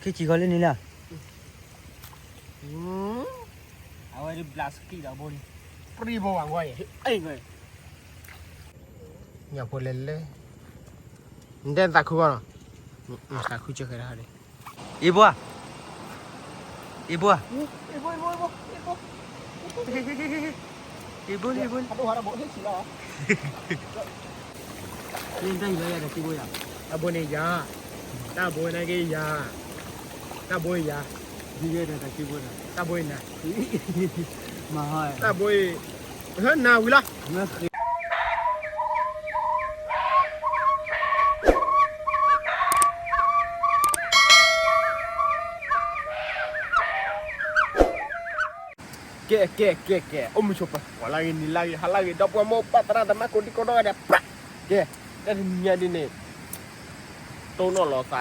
ခ့ကံၤဂီၤလၢန့ၣ်လၢ အဝဲဒၣ်ဘျးစကံဒီးဘိန့ၣ် ပြံဘိဝဲငွၢ်ယဲ ညၣ်ဖိလဲၤလဲၤ နတဲသးခုဘၣ်နီၤ သးခုကၢဃဲတၢ်ဟါန့ၣ် အ့ဘိဧါ အ့ဘိဧါ အ့ဘိ အ့ဘိ လၢတၢ်ဟံးလီၤယၤတၢ်က့ဘိယၤ တၢ်ဘိန့ၣ်ယၤ တၢ်ဘိန့ၣ်က့ယၤ တၢ်ဘိယၤ တၢ်ဘိနၤ တၢ်ဘိအံၤ နၤဝံၤလီၤ ကဲ ကဲ ကဲ ကဲ အိၣ်မုာ်ဆိးပၢၤ ပှၤလၢဂ့ၤ နံၤလၢဂ့ၤ ဟါလၢဂ့ၤ ဒီပုၢ်ဝဲၢ်မိၢ်ပၢ်သရၣ်သမါ ကိးဒံကိးဒီဂၤဒဲး ပြး ကဲ တၢ်တနံၤညါဒ်န့ၣ် တိၢ်နီၣ်လီၤ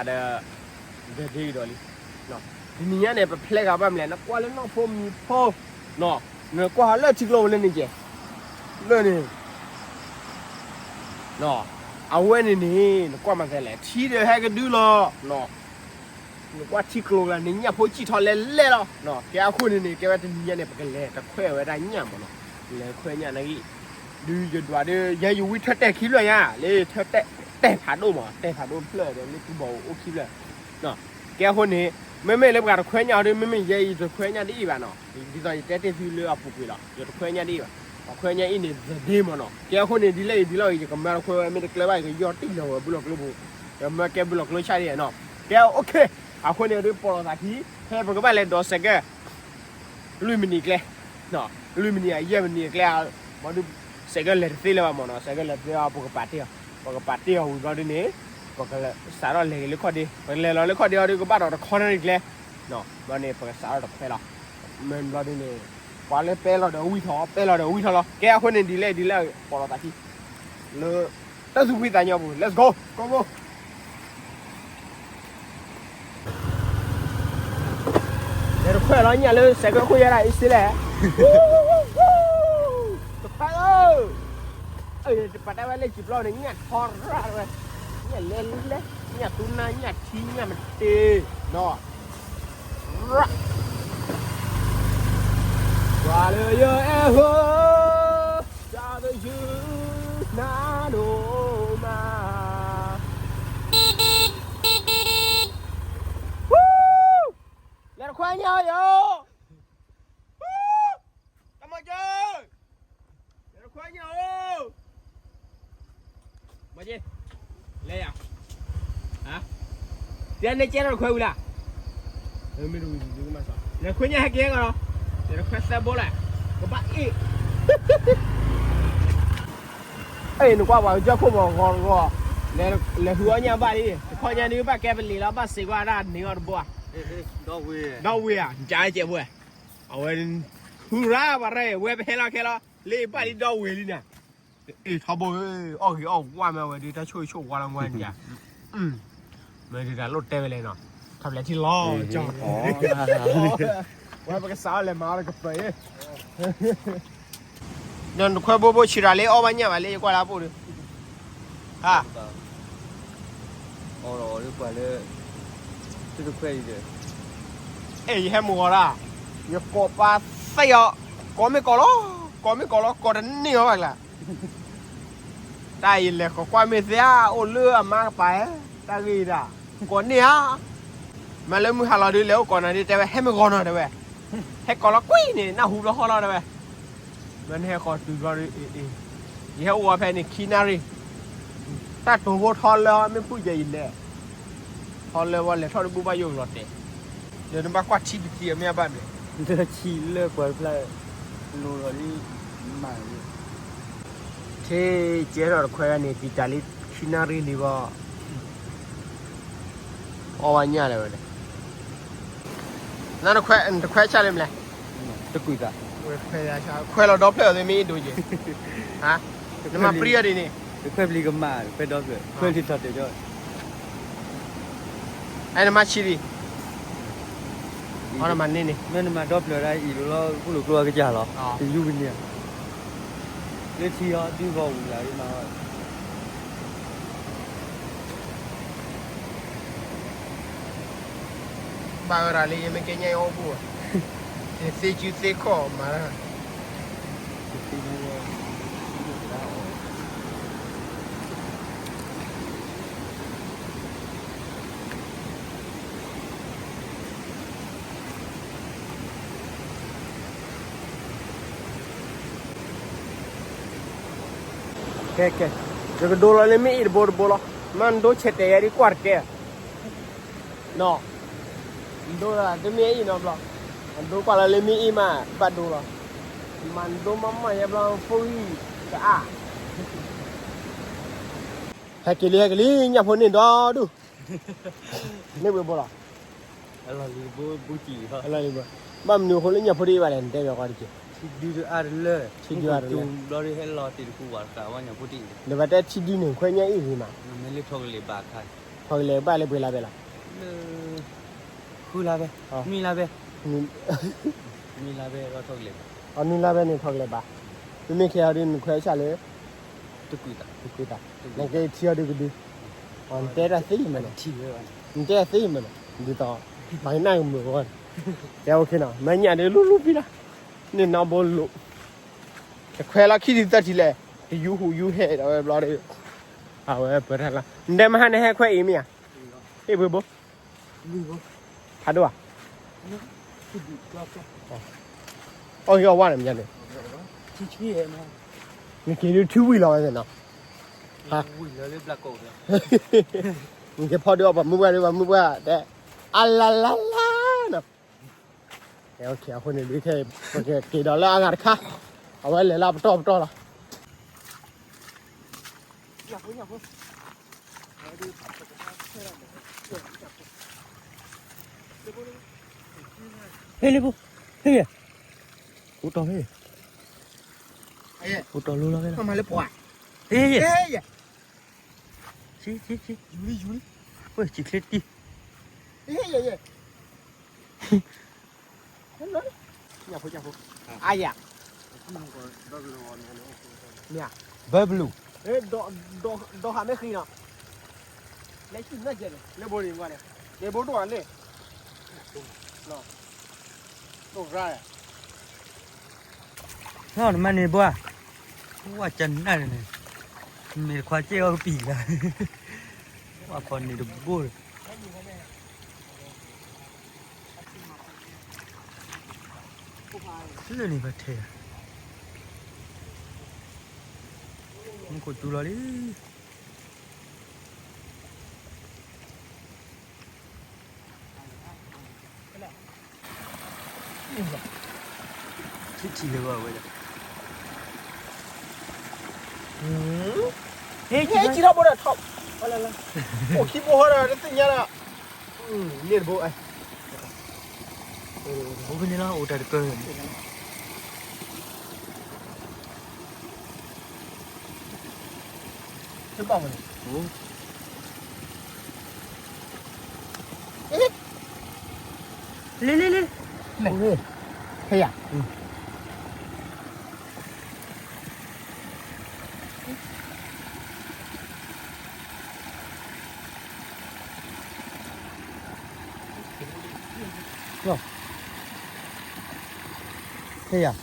သးဒီး ဂဲၤဒ့ကဒီးလံ တနံၤညါန့ၣ် ပဖျဲးဂၤဘၣ်မလဲၣ် နကွၢ်လၢနီၢ်ဖိမံၤဖိ နကွၢ်ဟးလၢထံကျိဝဲလၢန့ၣ်ကဲ လၢန့ၣ် အဝဲန့ၣ်န့ၣ် နကွၢ်မၤသးလဲၣ် ထံဒီးဟဲကဒုလီၤ နကွၢ်ထံကျိလၢန့ၣ် ညၣ်ဖိစံၣ်ထီၣ်လဲၤလဲၤလီၤ ကဲအဃိန့ၣ်န့ၣ် ကဲဝဲတနံၤညါန့ၣ် ပကလဲၤတခွဲဝဲဒၣ်ညၣ်မးနီၤ လဲၤခွဲညၣ်နာ်က့ ဒုးယဒွးဒီး ယဲယဝံထၢတဲာ်ခံဖျၢၣ်ညါ လၢထၢတဲာ်ဖးဒိၣ်မး တဲာ်ဖးဒိၣ်ဖျၢၣ်ဒီး လၢတူၢ်ဘီၣ်အိၣ်ခံဖျၢၣ် ကဲအဃိန့ၣ် မ့မ့ၢ်လၢပှၤတခွဲညၣ်အီၤဒီး မ့မ့ၢ်ယဲအံၤတခွဲညၣ်ဒ်အံၤဘၣ်နီၤ ဒ်သိးယတဲတ့ၢ်သုလၢအပူၤကွံာ်လီၤ ယတခွဲညၣ်ဒ်အံၤဘၣ် ပှၤခွဲညၣ်အံၤန့ၣ် သဒ့မးနီၤ ကဲအဃိန့ၣ် ဒ်လဲၣ်အံၤဒ်လဲၣ်အံၤ ယကမၤတခွဲဝဲ မ့ၢ်တကျဲဘၣ် ယကယီၢ်တံၢ်လီၤဝဲဘုလီၢ်ကျိပူၤ ယမၢကဲဘုလီၢ်ကျိဆၣ်ဒ်နီၤ ကဲ OK အဃိန့ၣ်ဒုးပိာ်လီၤသးခံ ဖဲပကဘၣ်လဲၤဒိးစဲးကဲ လွံၢ်မံးနံးကျဲ လွံၢ်မံးနံး ယဲၢ်မံးနံးအကျဲ ဘၣ်ဒုး စဲးကဲလဲၤတသ့လၢၤဘၣ်မးနီၤ စဲးကဲလဲၤတသ့အီၤ ပကပာ်တ့ၢ်အီၤ ပကပာ်တ့ၢ်အီၤဝံၤဘျီဒ်န့ၣ် ပကစးထီၣ်လဲၤက့ၤလၢခီၣ်ဒ့ ပကလဲၤလီၤလၢခီၣ်ဒ့အီၤဒုး ကဘၣ်ဒီးတခီန့ၣ်ကျဲ ဘျီန့ၣ် ပကစးထီၣ်တခွဲလီၤ မ့ၢ်ဘျီဒ်န့ၣ် ပှၤလၢပဲလီၤဒီးဝံၢ်ထီၣ် ပဲလီၤဒီးဝံၢ်ထီၣ်လီၤ ကဲအဃိန့ၣ် ဒ်လဲၣ်ဒ်လဲၣ် ပိာ်လီၤသးခံ လၢ တၢ်သူၣ်ဖှံသးညီပူၤ let's go ကိးဘိ လဲၤတခွဲလီၤညၣ်လၢစဲးကဲခိၣ်ယါဒၣ်အံၤစ့လဲၣ် တခွဲလီၤ ပာ်တၢ်ဝဲလၢစံာ်ပျီန့ၣ် ညၣ်ထီရၣ်ဝဲ ညၣ်လဲလဲ ညၣ်သူနါ ညၣ်ထံ ညၣ်မတ့ၤ နီၤ ရၣ် ကွၢ်လၢယအဲၣ်ဟိ တၢ်သယုၢ်နၤဒိၣ် မး လဲၤတခွဲညါယိၤ တၢ်မၤကၢ လဲၤတခွဲညါအိၣ် မၤကၢ လဲၤယၤ ဟါ တဲန့ၣ်ကဲထီၣ်တခွဲဝံၤလၢ မ့ၢ်တဝံၤ လဲၤတခွဲညါဟဲက့ၤကီးလီၤ လဲၤတခွဲသၢဘိလၢ ကဘၣ်အ့ၣ် အဲ နကွၢ်ပှၤကစၢၢ်ခိၣ်မီၤဂီၤဂီၤ လဲၤဟူအီၣ်ညၣ်ဘၣ်လံ တခီညါဒုးဘၣ်ကဲပလံာ်လီၤ ဘၣ်စံးကွၢ်ဒၣ်န့ၢ်အီၤတဘိဧါ ဒီဝ့ၤဧါ ကကဲဘိဧါ အဝဲ ဟူရၣ်ပှၤရဲၣ် ဝဲပဟဲလီၤခဲလီၤ လၢအပၣ်လံဒီဝ့ၤလံနၤ အ့ၣ်ထီဘိဧၢ အီၣ်ဂ့ၤအီၣ်ဝါမးဝဲဒုး တၢ်ဆိၣ်ဂ့ၤဆိၣ်ဝါလီၤဝဲန့ၣ် မ့ၢ်ဒုးတၢ်လိၣ်တဲဝဲလဲၣ်နီၤ ထီၣ်ဖျဲးထံလီၤကၠီ ဝဲပကစးအီၣ်လဲၤမၤအီၣ်တကပၤအံၤ ဒီးနခွဲဘိဘိဆံးတၢ်လၢအီၣ်ဘၣ်ညၣ်ဘၣ်လၢယကွၢ်လၢအပိၣ်ဒီး ဟါ အီၣ်လီၤအီၤလၢပှၤလၢ တတခွဲအံၤဒီး အဲ ယဟဲမုၢ်ဂီၤဒၣ် ယကိးပၢ်သ့ၣ်အီၤ ကိးမ့ၢ်ကိးလီၤ ကိးမ့ၢ်ကိးလီၤ ကိးတန့ၢ်အီၤဘၣ်ကျါ တၢ်အံၤလဲၤကိးကွၢ်မ့ၢ်သ့ၣ်ဧါ အိၣ်လၢအမါကပၤဧါ တၢ်ဂ့ၢ်ဒၣ် ကိးန့ၢ်ဧါ မၤလၢမုၢ်ဟါလီၤဒုး လဲၤအိၣ်ကိးနၤဒုး တဲဝဲ ဟဲမ့ၢ်ဂီၤနီၤ တဲဝဲ ဟဲကိးလီၤကွံာ်န့ၣ် နၢ်ဟူဘျီဃီလီၤ တဲဝဲ မ့ၢ်နဟဲကိးတုၤဘျီဒုး အ့ၣ် အ့ၣ် ယဟဲအိၣ်ဝဲဖဲန့ၣ် ခံနၣ်ရံၣ် တၢ်တိၤဖိထီလၢမ့ၢ်ဖုၣ်ယဲအံၤလဲၣ် ထီလၢဝဲလဲၤထီၣ်တဘူၣ်ဘၣ်ယိၣ်လီၤတဲာ် ဒီးနဘၣ်ကွၢ်ထံပတံၤအမ့ၢ်အဘၣ်မ့ၢ် လၢဆံလၢပှၤတဖျၢၣ် လိၤလီၤလံ မၤလံ ထဲကဲထီၣ်တခွဲဂၤန့ၣ် တံာ်တာ်လံခံနၣ်ရံၣ်လံဘၣ် အီၣ်ဝဲညၣ်လၢၤဝဲန့ၣ် နတခွဲဆၣ်လၢမလဲၣ် တကွံာ်သး ခွဲလီၤဒီဖျၢၣ်အီၤသ့မ့ၢ်အ့ၣ်ဒိးယဲ ဟါ နမၤပြံအီၤဒ်န့ၣ် တခွဲပျံၤကမၣ် တခွဲဒီဖျၢၣ် ခွဲလံထီၣ်တဲာ်ကၠီ အဲနမၤဆံးဒံး အီနမၤန့ၢ်န့ၣ် မ့ၢ်နမၤဒီဖျၢၣ်ဒၣ်အံၤလိၤလီၤ ပူၤလိာ်ကျိအကစၢ်လီၤ တယူကန့ၢ် လၢထံအီၤ ဒုးဂီၤဝံၤလၢမၤအီၤ ဘၣ်ဝဲဒၣ်လၢယမ့ၢ်ကဲညါအံၤအိၣ်ဘူး, ယသ့စုသ့ခီၣ်မၤတၢ်. ကဲကဲ, ယကဒိလီၤလၢမ့ၢ်အံၤတဘိတဘိလီၤ. မ့ၢ်နဒိဆဲးတဲာ်ယဲဒ်ကွၢ်တကဲ, နီၤ, နဒိတမ့ၢ်အံၤနီတဘျီ, နဒိကွၢ်လီၤလၢမ့ၢ်အံၤမး ဘၣ်ဒိလီၤ. မ့ၢ်နဒိမးမးယဲဘျီဖိဂံၢ်ကအါ. ဟဲက့ၤလံ ဟဲက့ၤလံ ညၣ်ဖိန့ၣ်ဒီဒူၣ်, န့ၢ်ဘှ့ဘိလီၤ. ဘၣ်မနုၤအဃိလၢညၣ်ဖိတအံၤဘၣ်လဲၣ် နတဲဘၣ်ကွၢ်တက့ၢ်. ထံဒုအါတလၢ, ထံဒုအါတလၢ, ဒီးဘၣ်တဲထံဒုန့ၣ် ခွဲးညါအံၤဂ့ၤမး, ထီၣ်ကလဲၤဘၣ်လၢပှဲၤလါဘဲလီၤ. ဃုလါဘဲ, နွံလါဘဲ, နွံလါဘဲ, အနွံလါဘဲန့ၣ်ထီၣ်ကလဲၤဘၣ်. မ့မ့ၢ်ခဲအံၤဒ်နခွဲးဆၣ်လၢ တကွံာ်သး, နကထံအီၤဒုးကဒု, နတဲတၢ်သ့မးနီၤ, နတဲတၢ်သ့မးနီၤ, ဒ်သိး ပှၤကနၣ်ကမုာ်အဂီၢ်န့ၣ်, ကဲ OK နီၤ, မ့ၢ်ညၣ်ဒုးလူလူပံလီၤ, န့ၣ်နီၤဘိလိာ်, တခွဲးလီၤခံထံၣ်သၢထံၣ်လဲၣ်, တယူဟူးယူဟဲဒီးဝဲဘျီဒီး, အဝဲပၢၤတၢ်လီၤ, နတဲမဟါန့ၣ်ဟဲခွဲးအံၤမ့ၢ်ဧါ, ဟ့ၣ်ဘှ့ဘိ ဖးဒိၣ်ဧါ, အီၣ်ဟ့ၣ်အီၣ်ဝါန့ၣ်မ့ၢ်န့ၣ်, နက့ၤဒုးထူဝံၤလီၤဝဲသ့ၣ်နီၤ, နက့ၤဖီဒုးအီၣ်ပှၤမုၢ်ပှၢ်ဒုး ပှၤမုၢ်ပှၢ်တဲ, အလါလါလါနီၤ, အဃိန့ၣ်ဒုးခဲအံၤ ပကက့ၤဒီးလၢအဂၤတခါ, အဝဲလဲၤလၢပတီၢ်ပတီၢ်လီၤ. ဟ့ၣ်လံပူ, ဟ့ၣ်, ပူတီၢ်ဖဲ, ပူတီၢ်လိလီၤဖဲလီၤ, ဟ့ၣ်, ဆံဆံဆံ, ဝဲဆံချ့တံၢ်, ညၣ်ဖိညၣ်ဖိ, အါယၤ, မ့ၢ်ဧါ, ဘၢဘလူး, ဒီးဟးမ့ၢ်ဃံနီၤ, လဲၤဆံၣ်နီၣ်ကဲန့ၣ် လၢဘိန့ၣ်ကွၢ်န့ၣ်, လၢဘိဒိၣ်အန့ၣ်, ဒိၣ်ရၣ်, နီၤ, နမၤန့ၢ်ဘိဧါ, ဝဲကနၣ်န့ၣ်, မ့ၢ်တခွါစ့ၢ်ကီးကပံာ်လၢ, ဝဲခီန့ၣ်တဘိ, လၢန့ၣ်ဘၣ်ထဲ, မူခိၣ်စူၤလီၤလံ. ထံၣ်ထံၣ်လၢၤဘၣ်ဝဲဒၣ်, ဟဲထံၣ်ထီၣ်ဘိဒီးထီၣ်, အိၣ်ခံဘိဟီဒီးတသ့ၣ်ညါဒီး, န့ၣ်တဘိ, အိၣ်ဖဲန့ၣ်လီၤ အိၣ်တၢ်တကၢၢ်န့ၣ် တဘၣ်မးန့ၣ်, လ့လ့လ့, ဟဲယၤ, ဟဲယၤ,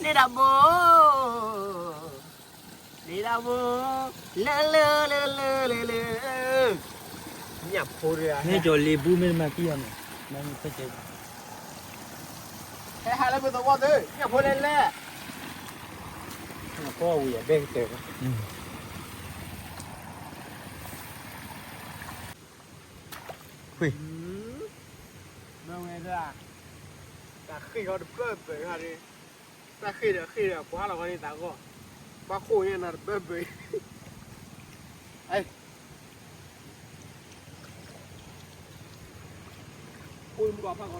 န့ၣ်ဒၣ်ဘိ, န့ၣ်ဒၣ်ဘိ, လၢလၢလၢလၢလၢလၢ, ညၣ်ဖိတဂၤ, မ့ၢ်ကၠီၤလ့ၤဘူမ့ၢ်တမၤသံအီၤန့ၣ်, မ့ၢ်ဖဲကဲ, ဟဲဟးလၢမ့ၢ်သဝီသ့, ညၣ်ဖိလဲၣ်လဲၣ်, ညၣ်ဖိအဝံၤအဘဲကတၢၢ်ဘၣ်. ခွံ, မ့ၢ်ဝဲဒၣ်, တၢ်ဃ့ၢ်ဃီတဘၢဘၢဃီဒီး, တၢ်ဃ့ၢ်ဒီးဃ့ၢ်ဒီး ပှၤလီၤဃီန့ၣ်သးဂီၢ်, ဘၣ်ဃိၣ်ညါနၤတဘၢဘ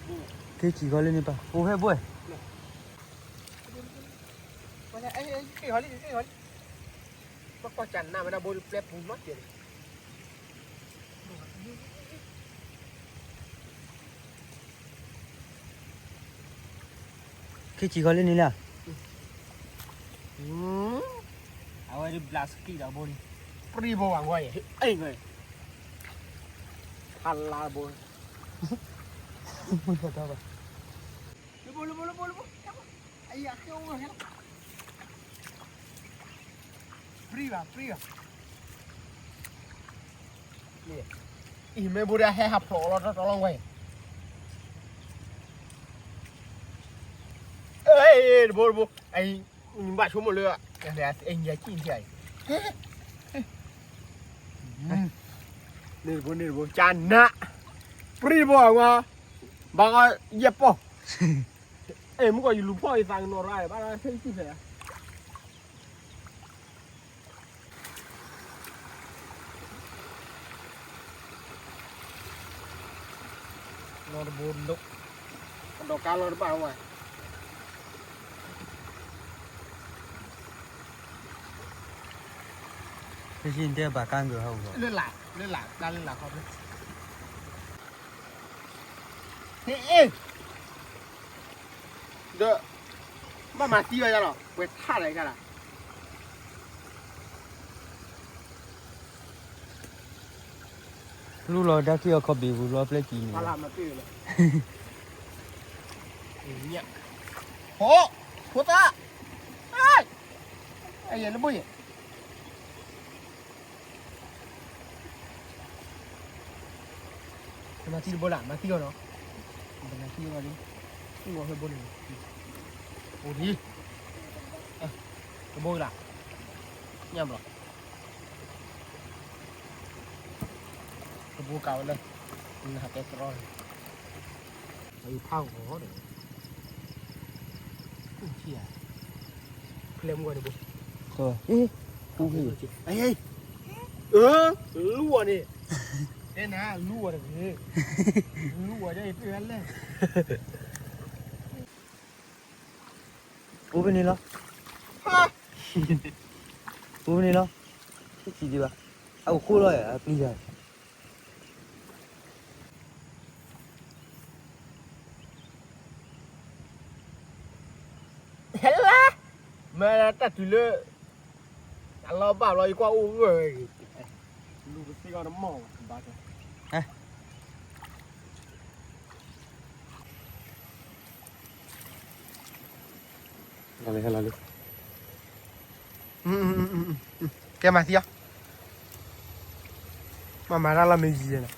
ၢ, က့ၤစံၣ်ဃီလၢန့ၣ်ပၢ်, အိၣ်ဖဲဘှဲ, က့ၤစံၣ်ဃီလၢန့ၣ်လၢ, အဝဲဒၣ်ဘျးစကံဒီးဘိန့ၣ်, ပြံဘိဝဲ, အံၤ, ဟါလါဘိ, လဘိ လဘိ လဘိ လဘိ လဘိ, အံၤ အဃ့အိၣ်ဝဲဟဲလီၤ, ပြံဘၣ် ပြံဘၣ်, အံၤ မ့ၢ်ဘိဒၣ်ဟဲဟးဖျိးလီၤ တီတီလီၤဝဲ, တဘိ တဘိ, အံၤ ဘၣ်ဆိကမိၣ်လၢ အံၤ ညါကံၣ်န့ၣ် န့ၣ်တဘိ န့ၣ်တဘိ ကနၣ်, ပြံဘိအဝဲ, ဘၣ်ကီယဲၢ်ပီၢ်, အဲ မုၢ်ကီၢ်ယလူၤဖီၣ်ယသးကနီၤရၣ် ဘၣ်ဒီးဆဲကံၣ်ဖဲ လီၤတဘိဒိၣ်, ဒီးကါလီၤတဘၣ်ဝဲ, ဖဲဆံတဲဘၣ်ကါကၢၤဟီၣ်ဂီၤ, လၢလာ် လၢလာ် ကါလၢလာ်ခီဖျိ, ဟ့ၣ် ဒီး ဘၣ်မၤသံအီၤယၤလီၤ ပှဲၤထါလၢယၤလီၤ, လူလီၤဒါထံအီၤခီဘ့ၣ်ပူၤလီၤပျဲကံၤန့ၣ်, ဟိ ဖိသၣ်, အဲ အဲ ယဲလၢဘိယဲ မၤသံတဘိလၢ် မၤသံအီၤနီၤ, မၤသံအီၤလံ, အိၣ်ဖဲဘိန့ၣ်, အိၣ်ဒံး, တဘိလၢ်, ညၣ်ဘျီ, တဘိကးဝဲလၢ, နဟးတဲတရီန့ၣ်, အဖးဂီၤဒီး ဖျဲမုၢ်ဂီၤတဘိ, အ့ အ့ လူၤအီၤန့ၣ်, တဲနၤ လူၤအီၤတဂ့ၤ, လူၤအီၤဒ်အံၤပ့ၢ်ဝဲလဲၣ်, အိၣ်ဖဲန့ၣ်လီၤ, အိၣ်ဖဲန့ၣ်လီၤ, ထံၣ်ဒံးဘၣ်, အအိၣ်ဃိလီၤ အပျံၤယၤ ဟဲလၢ, မ့ၢ်တၢ်တုၤလၢ, အလီၤဘၣ်ဘျီ ယကွၢ်အိၣ်ဂၢၢ်ဝဲဂ့ၤ, လူၤပသံအီၤတမီၢ်ဘၣ်, ဟဲလၢ ဟဲလၢလၢ ကဲမၤသံအီၤ, မၤမၤတၢ်လီၤမ့ၢ်ယံၤန့ၣ်,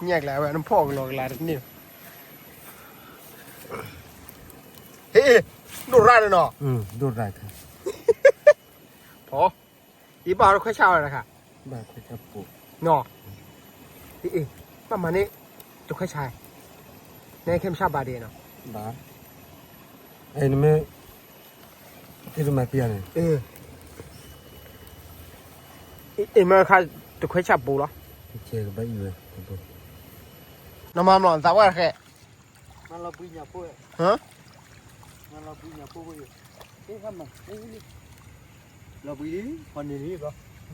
ညၣ်ကျဲဝဲနဖီၣ်ကလီကလီတန့ၢ်, ဟ့ၣ်, ဒိၣ်ရၣ်န့ၣ်နီၤ, ဒိၣ်ရၣ်, ဖီ, ယဘၣ်တခွဲးဆၣ်ဝဲတခါ, နီၤ, ဟ့ၣ်, ဘၣ်မၤန့ၢ်, တခွဲးဆၣ်, နဲခဲမုၢ်ဆၣ်ဘၣ်ဒဲးနီၤ, ဘၣ်, အဲ နမ့ၢ် တမၤသံအီၤန့ၣ်, အ့ၣ် မ့ၢ်ခါတခွဲးဆၣ်ပူၤလီၤ, နမၤမလီၤသးဝဲတဃဲ, လီၤဘှံးလံ, ခီန့ၣ်လံဘျီ, မ့ၢ်လဲၤတဝီနီၢ်ကျၢၤဒံ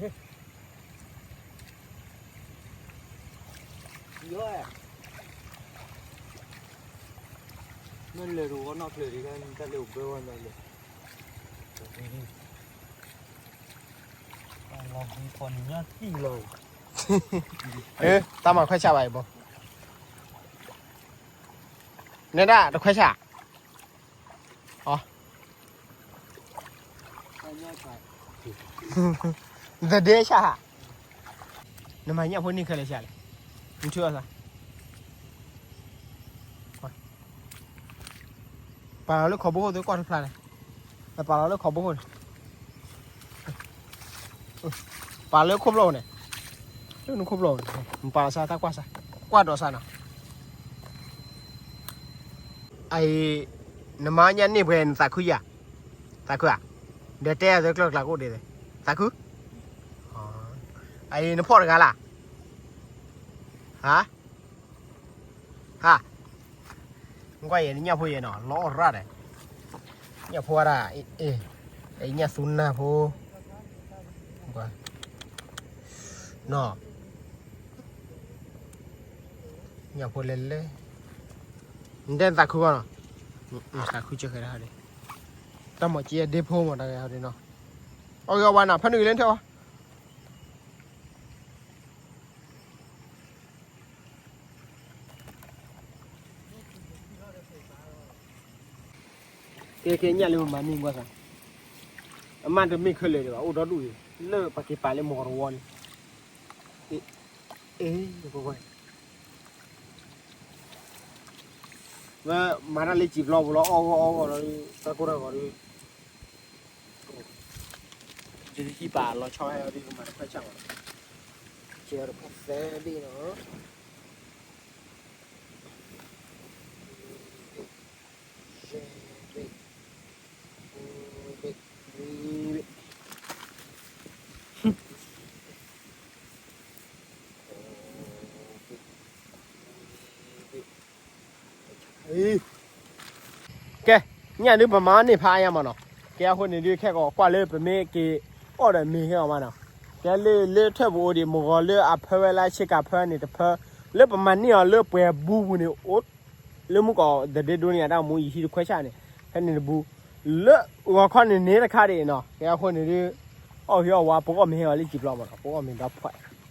း တၢ်လဲၤအိၣ်ဘၢဝဲနီၤလဲၣ်, လီၤဘှံးခီန့ၣ်ညါတံၢ်လီၤ, တၢ်မၤခွဲးဆၣ်ဘၣ်အံၤဘိ, နဲဒၣ်တခွဲးဆၣ် အ သဒဲဆၣ်, နမၤညၣ်ဖိန့ၢ်ခဲလၢာ်ဆၣ်လဲၣ်, နထုအီၣ်သး, ပာ်လီၤလၢခီဘိခိၣ်သုကွၢ်တဖျါန့ၣ်, ပာ်လီၤလၢခီဘိခိၣ်န့ၣ် ပာ်လၢခိၣ်ဖျီၣ်န့ၣ်, လၢနခိၣ်ဖျီၣ်န့ၣ်, နပာ်လီၤစၢ်တၢ်ကွၢ်စၢ်, ကွၢ်ဒီးစၢ်နီၤ, အအံၤ, နမၤညၣ်န့ၢ်ပှဲၤနသးခုယၤ, သးခုဧါ, ဒီးတဲအသုကျၢၢ်ကျးကအိၣ်ဒ်လဲၣ်, သးခု, အအံၤနဖီၣ်တဂၤလၢ်, ဟါ ဟါ, ကွၢ်ယဲၢ်နညၣ်ဖိယဲၢ်နီၤ လီၤအီၣ်ရၣ်ဒီး, ညၣ်ဖိဝဲဒၣ်, အ့ၣ်, ညၣ်သူနၢ်ဖိ, နီၤ, ညၣ်ဖိလဲၤလဲၤ, နတဲသးခုဘၣ်နီၤ, သးခုစၢဃဲၤဒၣ်ဟီဒ့, တၢ်မၤက့အဒ့ဖိမၤတၢ်ဂ့ၤဟီဒ့နီၤ, အီၣ်ဂ့ၤအီၣ်ဝါနီၤ ဖဲနုာ်လၢနထၢၣ်ဝဲ အ ကဲကဲ ညၣ်လၢပမၤန့ၢ်ကွၢ်စ့ၢ်, အမ့ၢ်တမ့ၢ်ခဲလၢာ်ဒံးဘၣ် အိၣ်ဒီဒူၣ်အံၤ လၢပက့ၤပာ်လၢမုၢ်ကီၤတဝီန့ၣ်, အ့ အ့ ဝဲမၤတၢ်လၢစံာ်ပျီပူၤလီၤ အီၣ်ဂီၢ်အီၣ်ဂီၢ်လီၤ, တၢ်ကိၢ်တၢ်ဂီၤဒီး ဟံးပာ်လီၤဆီဟဲအီၤဒီး ကမၤတခွဲးဆၣ်မး, ကဲအီၤတခွဲးသၢဘ့ၣ်နီၤ, ယဲၢ်ဘ့ၣ်, ဘ့ၣ်, နွံဘ့ၣ်, ကဲ, ညၣ်ဒုးပမၤန့ၢ်ဖးအါညါမးနီၤ, ကဲအဃိန့ၣ်ဒုး ခဲကီးကွၢ်လၢပမ့ၢ်က့ၤအီၣ်ဒီးမ့ၤဟဲအီၤမးနီၤ, ကဲလၢလၢထၢၣ်ပူၤအိၣ်ဒံး မုၢ်ဂီၤလၢအဖၢဝဲလၢဆ့ကၤဖၢန့ၣ်တဖၢ, လၢပမၤန့ၢ်အီၤလၢပှဲၤဘူပူၤန့ၣ် အိၣ်လၢမုၢ်ကီၤသဒ့ဒိန့ၣ် အတၢ်မူယဟံးတခွဲးဆၣ်န့ၣ်, ဖဲန့ၣ်တဘူ, လၢဂီၤခီန့ၣ်န့ၣ်တခါဒံးနီၤ, ကဲအဃိန့ၣ်ဒုး အီၣ်ဂ့ၤအီၣ်ဝါ ပဂီၢ်မ့ၢ်ဟဲအီၤလၢစံာ်ပျီမးနီၤ, ပဂီၢ်မ့ၢ်ဒီဖှဲး,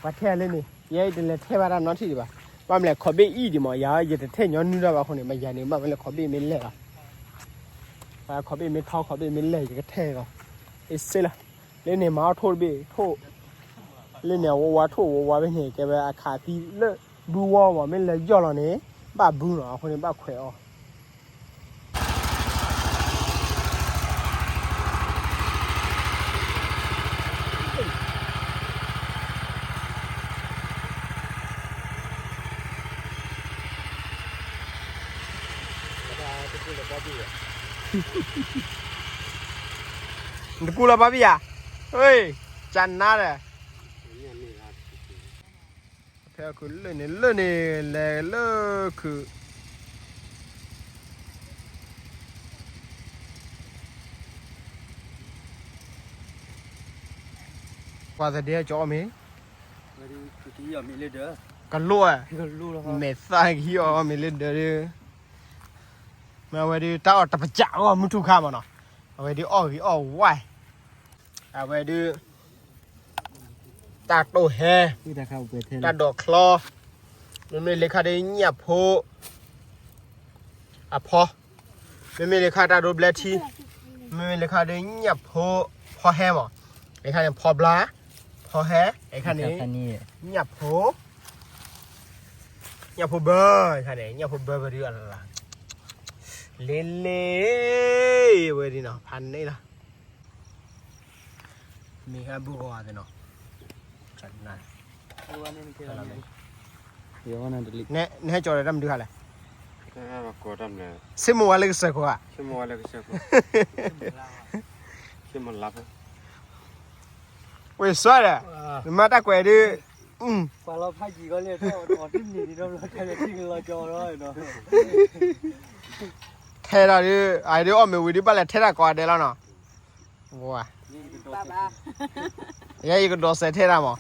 ပှၤထဲလၢန့ၣ် ယဲအံၤတလဲၤထဲဘၣ်တၢ်နီထံၣ်ဒံးဘၣ်, ဘၣ်မလဲၣ်ခီးဘ့ၣ်အံၤဒံးမး, ယၤယတထဲညီနုၢ်တၢ်ဘၣ်အဃိန့ၣ် မ့ၢ်ယၤန့ၣ် ဘၣ်မလဲၣ်ခီးဘ့ၣ်မ့ၢ်လဲၢ်လီၤ, ပှၤခီးဘ့ၣ်မ့ၢ်ထီ ခီးဘ့ၣ်မ့ၢ်လဲၢ် ယကထဲလီၤ, အ့စ့လီၤ, လၢန့ၣ်မၤအီၣ်ထိၣ်တဘ့ၣ်ထိၣ် လၢန့ၣ်အဝဲဝါထိၣ်ဝဲဝါဖဲန့ၣ် ကဲဝဲအခးသံလၢဘုဝီမး မ့ၢ်လဲၤယီၢ်လီၤန့ၣ် ဘၣ်ဘုနီၤ အဃိန့ၣ်ဘၣ်ခွဲးအီၤ. တကူလီၤဘီဘံၣ်ဧါ, ကနါဒီး ဖဲခုးလၢန့ၣ် လၢန့ၣ် လဲၤလၢခုး ပှၤသဒဲကၠီအီၣ်မ့ၤ, ကလိၣ်ဧါ, မဲာ်သၣ်ကဟံးအီၣ်မ့ၤလၢဒၢးဒုး, မ့ၢ်အဝဲဒုး တၢ်အီၣ်တပစးအဂီၢ်မုၢ်ထူၣ်ခါမးနီၤ, အဝဲဒုးအီၣ်ဂ့ၤအီၣ်ဝါ, အဝဲဒုး တၢ်တိၢ်ဟဲ, တၢ်ဒိးချီ, မ့မ့ၢ်လၢခါဒုးညၣ်ဖိ အဖီ, မ့မ့ၢ်လၢခါတၢ်ဒိးဘျဲထံ, မ့မ့ၢ်လၢခါဒုးညၣ်ဖိ ဖီဟဲမး, အခါန့ၣ်ဖီဘျါ, ဖီဟဲ, အခါန့ၣ် ညၣ်ဖိ, ညၣ်ဖိဘၢ, အခါန့ၣ် ညၣ်ဖိဘၢဝဲဒုးအလၢ်, လ့လ့, ဝဲဒုးနီၤ ဖးန့ၣ်လီၤ. မ့ၢ်ဟဲဘူၣ်ဂီၤသ့ၣ်နီၤ, နဟဲကၠီၤဒီးတၢ်မနုၤဃာ်လဲၣ်, ဆ့မိၣ်ဝဲလၢကစၢၢ်ခိၣ်ဧါ, ဝဲစွါဒီး နမၤတၢ်ကွဲးဒုး, ထဲဒီးဒုး အဒုးအီၣ်မ့ၤဝံၤဒုး ဘၣ်လဲၤထဲတၢ်ကိးဂၤဒဲးလီၤနီၤ, ယဲယကဒိးစဲးထဲတၢ်မး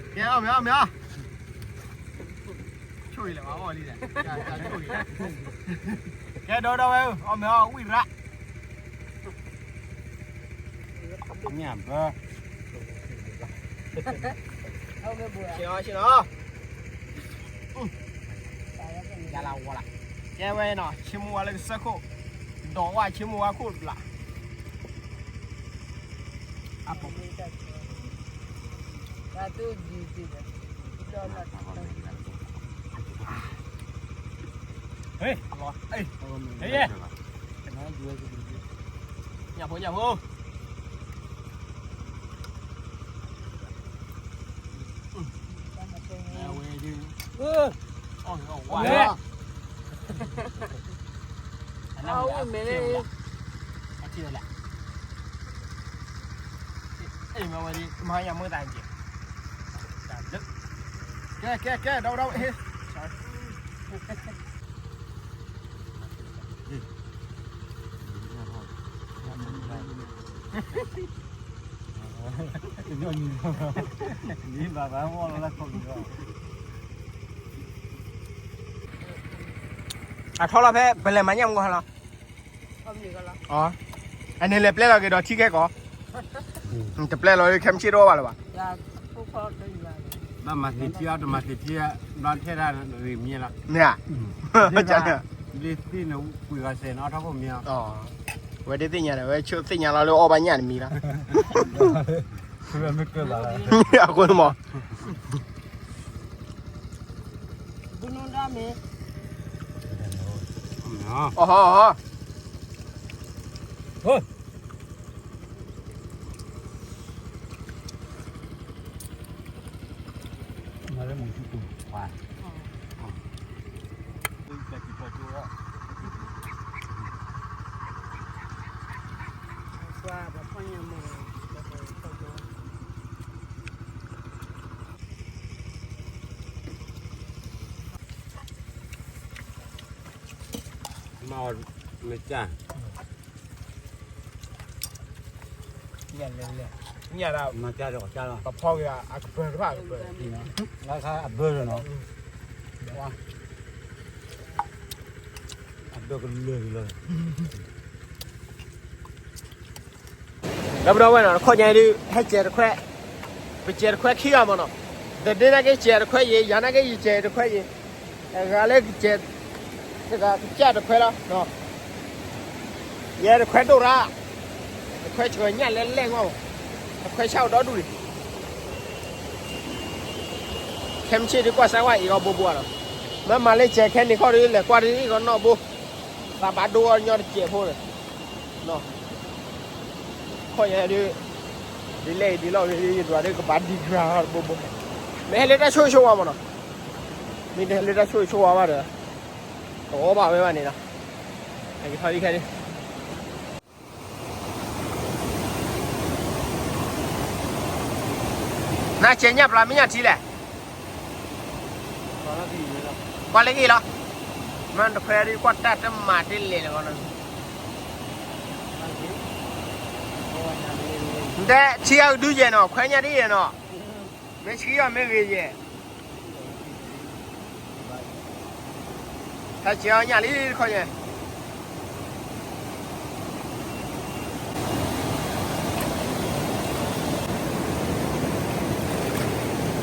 ကဲအီၣ်မ့ၤအီၣ်မ့ၤအီၣ်, ဆိၣ်အံၤလဲၣ် အီၣ်လံလဲၣ်, ကဲဒီးဒီးဝဲဧၢ အီၣ်မ့ၤအီၣ်ဝံၣ်ရၣ်, မ့ၢ်ဘၢ, ဆ့ၣ်နီၤဆ့ၣ်နီၤ ယလၢဝီလၢ, ကဲဝဲနီၤ ဆ့မိၣ်ဝါလၢကစၢၢ်ခိၣ်, ဒီးဝဲဆ့မိၣ်ဝါခိၣ်တဘျီ, အပူၤ, ဟ့ၣ်, ညၣ်ဖိညၣ်ဖိ ဝဲဒုး, အီၣ်ဝဲ, အဝဲမ့ၢ်, အထံၣ်ဝဲလဲၣ်, အ့ၣ်မ့ၢ်ဝဲဒုး မၤညၣ်မုၢ်သးက့ၤ, ကဲကဲကဲ ဒီးဒီး, အထီလီၤဖဲ ပလဲၤမၤညၣ်မုၢ်ဟါလီၤ, အီ, အန့ၣ်လဲၤပျဲလီၤက့ၤဒီးထံခဲကီး, တပျဲလီၤခဲမုၢ်ဆ့ၣ်တအိၣ်ဘၣ်လၢၤဘၣ်. ဘၣ်မၤသ့ၣ်ထံအီၤ တမၤသ့ၣ်ထံ ဘျီထဲဒၣ်ဂ့ၤမံလီၤ. န့ၣ်ဧါ, ဒ်သ့ၣ်န့ၣ် ကွံာ်ဂၤစဲးန့ၣ် အီၣ်ထီၣ်ခိၣ်မံအီၤ. ဝဲဒၣ်သ့ၣ်ညါဒီး ဝဲဆိသ့ၣ်ညါလီၤလၢအီၣ်ဘၣ်ညၣ်တမံလီၤ. အဃိမး အီၣ်ဟီၣ်ဟီၣ်. မ့ၢ်ကၢ် ညၣ်လဲၤလဲၤ ညၣ်ဒၣ် မ့ၢ်ကၢ်ဒီးကၢ်လီၤ ပဖီက့ၤအကပၢၤတဖၣ်ကပၢၤ လၢခါအဘၢလီၤနီၤ အဘၢကလၢာ်လီၤ ဒီပုၢ်ဒီဝဲၢ်နီၤ တခီညါဒုး ဟဲစဲးတခွဲး, ပစဲးတခွဲးခံဂၤမးနီၤ, သဒ့နာ်က့စဲးတခွဲးယံၤ, ယၤနာ်က့ယစဲးတခွဲးယံၤ, အဂၤလၢကစဲး တဂၤကစၢ်တခွဲးလီၤ, ယဲတခွဲးဒိၣ်ရၣ်, တခွဲးဆှၢညၣ်လဲလဲၣ်ငီၢ်, တခွဲးဆၣ်အိၣ်ဒီဒူၣ်လံ, ခဲမုၢ်ဆ့ၣ်ဒုးကွၢ်စၢ်ဝဲအံၤဂီၤဘိဘိလီၤ, မ့ၢ်မၤလၢစဲးခဲန့ၣ်ခီဒီး လဲၤကွၢ်ဒ်အံၤဂီၤနီၢ်ဘိ, သးဘၣ်ဒိအီၤညီတစဲးဖိန့ၣ် ခီၣ်ညါဒုး ဒ်လဲၣ်အံၤဒ်လီၢ်ဂ့ၤဒ်ယဒွးဒုး ကဘၣ်ဒံးကြၤဘိဘိ, မ့ၢ်ဟဲလၢတၢ်ဆိၣ်ဂ့ၤဆိၣ်ဝါမးနီၤ, မ့ၢ်တဟဲလၢတၢ်ဆိၣ်ဂ့ၤဆိၣ်ဝါဘၣ်ဒီး တအီၣ်ဘၣ်ဝဲဘၣ်န့ၣ်လီၤ, ဟဲက့ၤထီၣ်ဒ်ခဲဒုး နစဲးညၣ်ပျီမ့ၢ်ညၣ်ထံလဲၣ်, ကွၢ်လၢဂ့ၤလီၤ, မ့ၢ်တခွဲးဒုးကွၢ်တၢ်တမၤတလဲၤလၢၤဘၣ်နီၤ, နတဲထံအကဒုယဲၢ်နီၤ ခွဲးညၣ်ဒ်ယဲၢ်နီၤ, မ့ၢ်ဆှံအီၤမ့ၢ်ဂ့ၤယဲၢ် ဟဲစဲးအီၤညၣ်လံတခီညါ,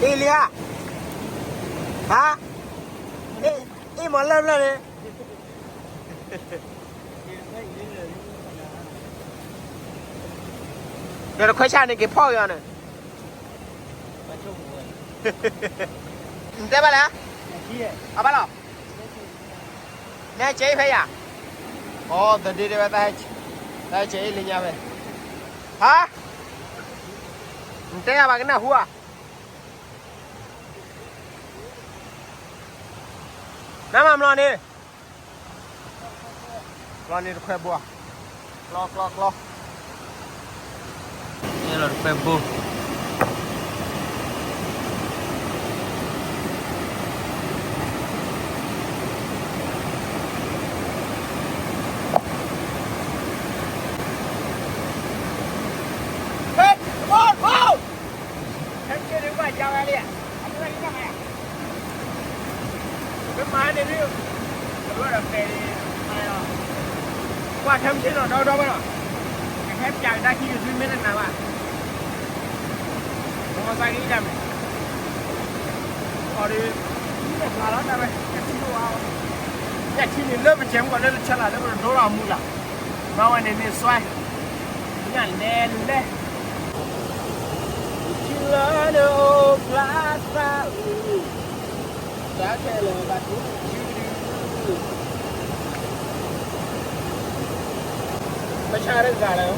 အ့ၣ်လံဧါ, ဟါ, အ့ၣ်မၤလၢၢ်ဖျၢၣ်န့ၣ် ဒီးတခွဲးဆၣ်န့ၣ် က့ၤဖီၣ်က့ၤအီၤန့ၣ်, နတဲဘၣ်လဲၣ်, အဘၣ်လီၤ, နဟဲစဲးအ့ၣ်ဖဲယၤ, အိ သဒ့တဲဝဲ, တၢ်ဟဲစဲးအ့ၣ်လၢညါဖဲ, ဟါ, နတဲယၤဘၣ်ကနၣ်ဟူဧါ နမၤမလီၤန့ၣ်, ကျီန့ၣ်တခွဲးဘိ, ကျီကျီကျီ, န့ၣ်လီၤတခွဲးဘိ. Hey, come on, move! ခဲမုၢ်ဆ့ၣ်ဒုး ပှၤယါဝဲလံ, အမ့ၢ်ဝဲလံနမၤယါ, ပမၤန့ၣ်ဒုး, အဝဲဒီးပဲာ်, ပှၤခဲမုၢ်ဆ့ၣ်နီၤ ဒီဒီဝဲလီၤ, ကဟဲပၠးကဒါခံကသွံမ့ၢ်တနာ်ဘၣ်, မၤသးကံၢ်ဒၣ်မ့ၢ်, အီၤဒုး, မ့ၢ်တဖျါလီၤတၢ်ဝဲ, ညၣ်ထံန့ၣ်လၢပစဲးမုၢ်ကီးလၢတဆၢလၢ်လၢပတဒိလီၤမူလၢ်, ဘၣ်ဝဲန့ၣ်န့ၣ်စွဲ ညၣ်လဲၤလဲၤ, ထံလၢနအိၣ်ဖျါသးအုး, တၢ်ခဲလၢာ်ဘၣ်ထူ, ပဆၣ်တဂၤလၢ,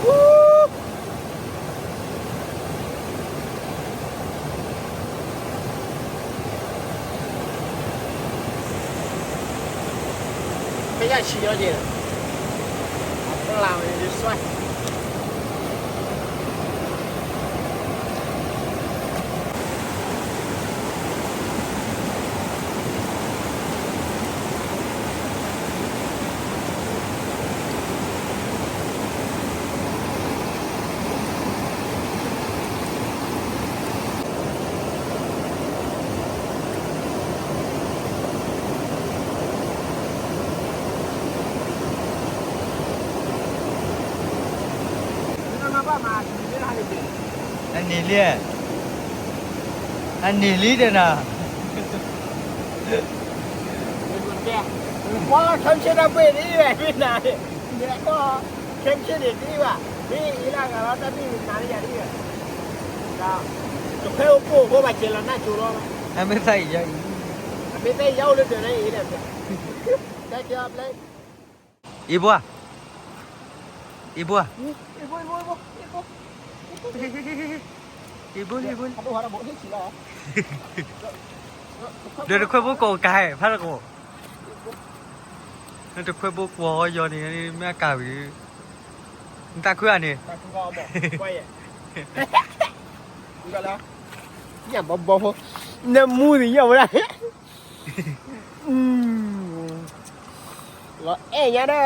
ဖဲယၢ်ဆံးညီက့ၤ, အပျၢ်ဝဲန့ၣ်ဒုးစွဲ န့ၣ်လံ, အန့ၣ်လံတဲနၤ, ကွၢ် ခဲမုၢ်ဆ့ၣ်တၢ်ဘှ့ၣ်ဒ်အံၤဝဲ မ့ၢ်နၤ, မ့ၢ်ကွၢ် ခဲမုၢ်ဆ့ၣ်န့ၣ်ဒ်အံၤဘၣ်, မ့ၢ်အံၤလၢအဂၤလီၤ တၢ်ဘ့ၣ်နၤလၢယၤဒ်အံၤ, တခွဲအိၣ်ကိၣ်အဃိဘၣ် ကဲလီၤနၢ်ကၠိလီၤ, အမ့ၢ်သးအံၤယၤအံၤ, အမ့ၢ်သးအံၤယၤအိၣ်လၢဒၢးန့ၣ်အံၤဒီး, တဲကဲအဘျဲ အံၤဘှါ, အံၤဘှါ, အံၤဘှါ, အံၤဘှါ, ဒီးတခွဲဘိကိးကါဟဲ ဖးတကိး, နတခွဲဘိကွီၤယီၤန့ၣ် မ့ၢ်အကါဝံၤဒီး, နတၢ်ခွဲဧါန့ၣ်, ညၣ်ဘီဘီဖိ, နမူန့ၣ်ညၣ်ဝဲဒၣ် လီၤအဲၣ်ညါဒီ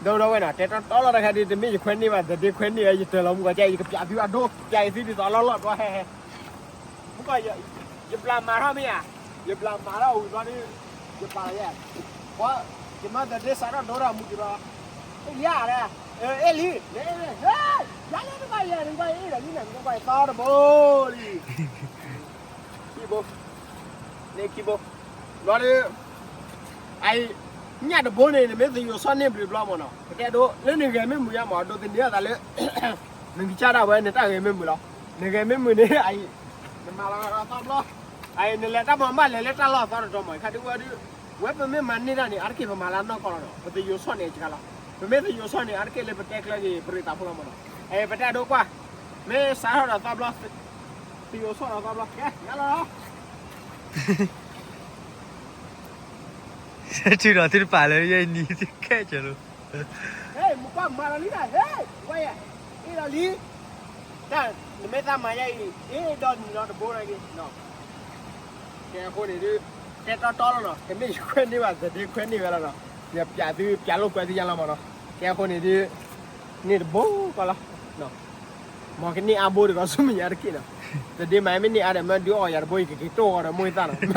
း, ဒီဒီဝဲနီၤ တဲတီတီလီၤတခါဒ် တမ့ၢ်ယခွဲန့ၢ်ဘၣ် တဒ့ခွဲန့ၢ်ဝဲ ယတၢၤလီၤမူကီးကဲ ယကပျးသုအဒိ ပျးအံၤသုဒ်သိးလီၢ်လီၢ်ဘျီဟဲဟဲ, မူကီး ယပျးမၤထီၣ်မ့ၢ်ဧါ, ယပျးမၤထီၣ်ဝံၤဘျီဒ်, ယပျးလီၤယဲ, ယမၤတဒ့စးထီၣ်ဒိထီၣ်မူကီးလီၤ, အဲၣ်လံဧါ, အဲၣ်လံ, ယၤလၢနဘၣ်ယဲ နဘၣ်အ့ၣ်ဒီးလံန့ၣ် နကကွၢ်သီတဘိလံ ခံဘိ, န့ၣ်ခံဘိ, ဘျီဒီး, အအံၤ, ညၣ်တဘိန့ၣ် နမ့ၢ်သယိၤဆီၣ်န့ၢ်ဘျုးဘျီမ့ၢ်နီၤ ပတဲဒိ လၢနဂဲၤမ့ၢ်မုာ်ညါမ့ၢ် ဒိးသန့ၤအသးလၢ နကစၢ်ဒၣ်ဝဲ နတၢ်ဂဲၤမ့ၢ်မုာ်လီၤ, နဂဲၤမ့ၢ်မုာ်န့ၣ် အအံၤ, နမၤလီၤဂာ်ဒီးသီဘျီ, အအံၤ နလဲၤတၢ်မၤဘၣ်လဲၤလၢတၢ်လီၢ်သီတတီၤမ့ၢ် ခါဒ်ဝဲဒ်, ဝဲပမ့ၢ်မၤန့ၢ်တၢ်န့ၣ် အါတက့ၢ်ပမၤလၢနီၢ်ကီၢ်လီၤနီၤ ပသယိၤဆီၣ်န့ၢ်ကလီၤ, ပမ့ၢ်သယိၤဆီၣ်န့ၢ် အါတက့ၢ်လၢပတဲကျဲက့ၤ ပရ့သးဖိလီၤမ့ၢ်နီၤ, အအံၤ ပတဲဒိကွၢ်, မ့ၢ်စးထီၣ်ဒီးသီဘျီ သယိၤဆီၣ်ဒီးသီဘျီ ကဲ ညါလီၤလီၤ, ထုးဒီးသုတပာ်လၢယဲနံၤသုခဲကၢၤလိၤ, ဟဲ မကွၢ်မၤလီၤလံတၢ် ဟဲ ဝဲယဲ, အ့ၣ်လီၤလံ, တၢ် နမ့ၢ်သးမၤယဲအံၤ အ့ၣ်ဒီးနံၤလီၤတဘိန့ၣ်က့ၤ, ကဲအဃိန့ၣ်ဒ်, တဲတီတီလီၤနီၤ တမ့ၢ်ယခွဲန့ၢ်ဘၣ် တဒ့ခွဲန့ၢ်ဝဲလီၤနီၤ, ယပျးသုပျးလိာ်ကွဲသုယါလီၤမ့ၢ်နီၤ, ကဲအဃိန့ၣ်ဒ်, န့ၢ်တဘိကီးလီၤ မ်ကန့ၢ်အါဘိတကီးဆူမဲာ်ညါတက့ၢ်နီၤ, တဒ့မၤမ့ၢ်န့ၢ်အါဒီး မ့ၢ်ဒုးအီၣ်ယၤတဘိ ယကက့ၤတိၢ်အီၤဒီးမိၢ်ယသၣ်နီၤ, မ့ၢ်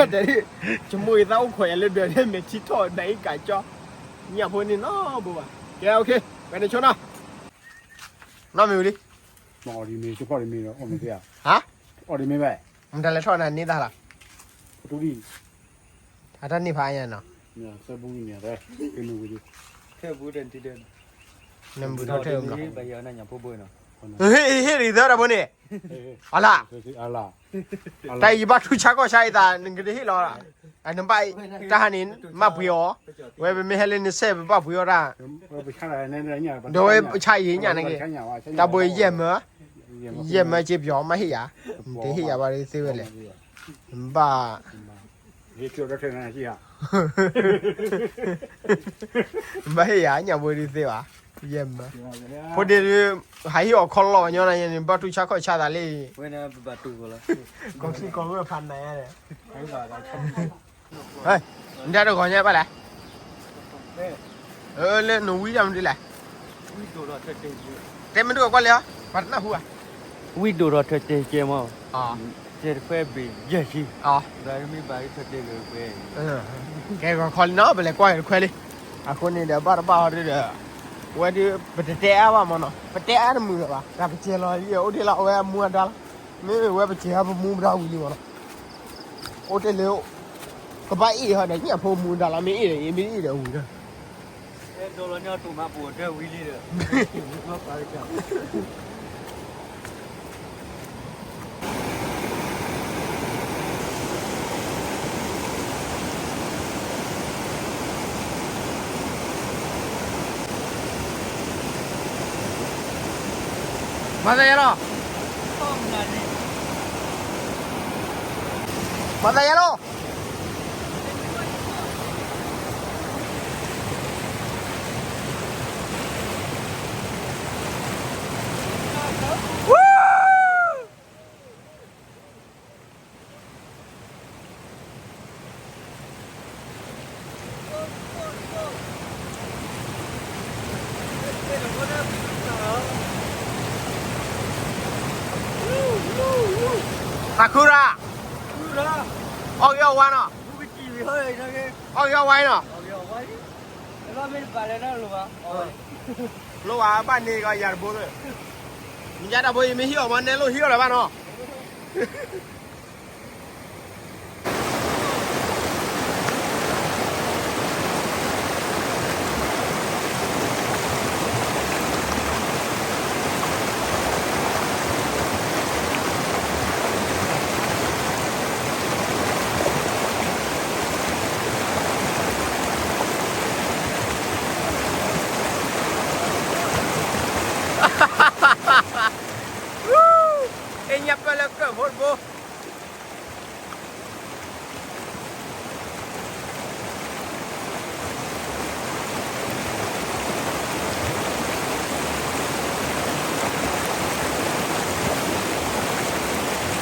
တဲဒ်, ယမိၢ်ယသၣ်အိၣ်ခိးယၤလၢဒၢးန့ၣ် မဲာ်ထံထီၣ်နၤအံၤကးကၠီ, ညၣ်ဖိန့ၣ်နီတဘိဘၣ်, ကဲ okay, ဝဲန့ၣ်ဆိနီၤ, နီၢ်မ့ၢ်ဝံၤလံ, မ့ၢ်အီၣ်ဒ်မ့ၢ် ကဖီၣ်ဒ်မ့ၢ်ဒီး အီၣ်မ့ၢ်သ့ဧါ, ဟါ, အီၣ်ဒ်မ့ၢ်ဘၣ်, မတၤလဲၤထီၣ်နၤန့ၢ်သၣ်လီၤ, ပတူၢ်ဒံၣ် အတၢ်န့ၢ်ဖးအါညါနီၤ, နမုၢ်ထီၣ်ထဲၣ်ဘိန့ၣ်, ဟ့ၣ်ရံသၢတၢ်ဘိန့ၣ်, အလၢ်, တၢ်အံၤဘၣ်ထူဆါကီၢ်ဆါအံၤသး နကတဟ့ၣ်လီၤ, နဘၣ်, တၢ်ဟါန့ၣ်, မ့ၢ်ပှ့ၤအီၤ, ဝဲပမ့ၢ်ဟဲလၢနစဲး ပဘၣ်ပှ့ၤအီၤတၢ်, ဒီးဝဲဆါအံၤညၣ်န့ၣ်က့ၤ, တၢ်ဘိယဲၢ်မၢ, ယဲၢ်မၢက့ၤပယီၤ မ့ၢ်ဟ့ၣ်ယၤ, တဟ့ၣ်ယၤဘၣ်ဒ်သ့ဝဲလဲၣ်, ဘၣ် ဘၣ်ဟ့ၣ်ယၤညၣ်ဘိဒ်သ့ဘၣ်, ယဲၢ်မၢ, ဖိဒ့ဒုး, ဟးဟ့ၣ်အီၤခီလီၤညီနၤန့ၣ် ဘၣ်တူၢ်ဆါခီၣ်ဆါသးလံ, ကီၢ်ချံကီၢ်ဝဲဖးနၤယါန့ၣ်, နတၢ်တဂီၤညါဘၣ်လဲၣ်, လၢနဝံတၢ်မနုၤလဲၣ်, တဲမနုၤအကွၢ်လဲၣ်, ပှၤတနၢ်ဟူဧါ ဝံဒိၣ်ထီၣ်ထၢၣ်တဲကဲမး, တဲတခွဲဘ့ၣ်ယဲၢ်ဆံ, ဘၣ်မ့ၢ်ဘၣ်ထၢၣ်တဲလၢပှဲၤ, ကဲဂီၤခီလံနီၤ ပလဲၤကွၢ်တခွဲလံ, အဃိန့ၣ်ဒီး ဘၣ်တဘၣ်ဟီဒ်ဒီး, ဝဲဒုး ပတတဲအါဘၣ်မးနီၤ ပတဲအါတမုာ်လၢၤဘၣ် တၢ်ပစဲၤလီၤလံ အိၣ်ဒ့လီၤ အဝဲအမူအဒါလီၤ, မ့မ့ၢ်ဝဲပစဲၤအါပမူပဒါဝံၤလံမးနီၤ, အိၣ်တ့ၢ်လၢ ကဘၣ်အ့ၣ်ဟီဒီး ညၣ်ဖိမူဒါလီၤ မ့ၢ်အ့ၣ်ဒီး မ့ၢ်အ့ၣ်ဒီးဝံၤဒီး, မၤသးယါလီၤ, မၤသးယါလီၤ. Sakura, အီၣ်ဂ့ၤအီၣ်ဝါနီၤ, အီၣ်ဂ့ၤအီၣ်ဝါနီၤ. အလီၢ်မ့ၢ်တပာ်လၢတၢ်လိၤဘၣ်. လိၣ်ဝဲဘၣ်န့ၢ်ကီးယၤတဘိ, မ့ၢ်ညါတၢ်ဖိယမ့ၢ်ဟံၣ်အီၤမ့ၢ်နဲလိၣ်ဟံၣ်အီၤလၢၤဘၣ်နီၤ. အ့ၣ်ညါပၢၢ်လၢကၢၢ်ဖိတဘိ,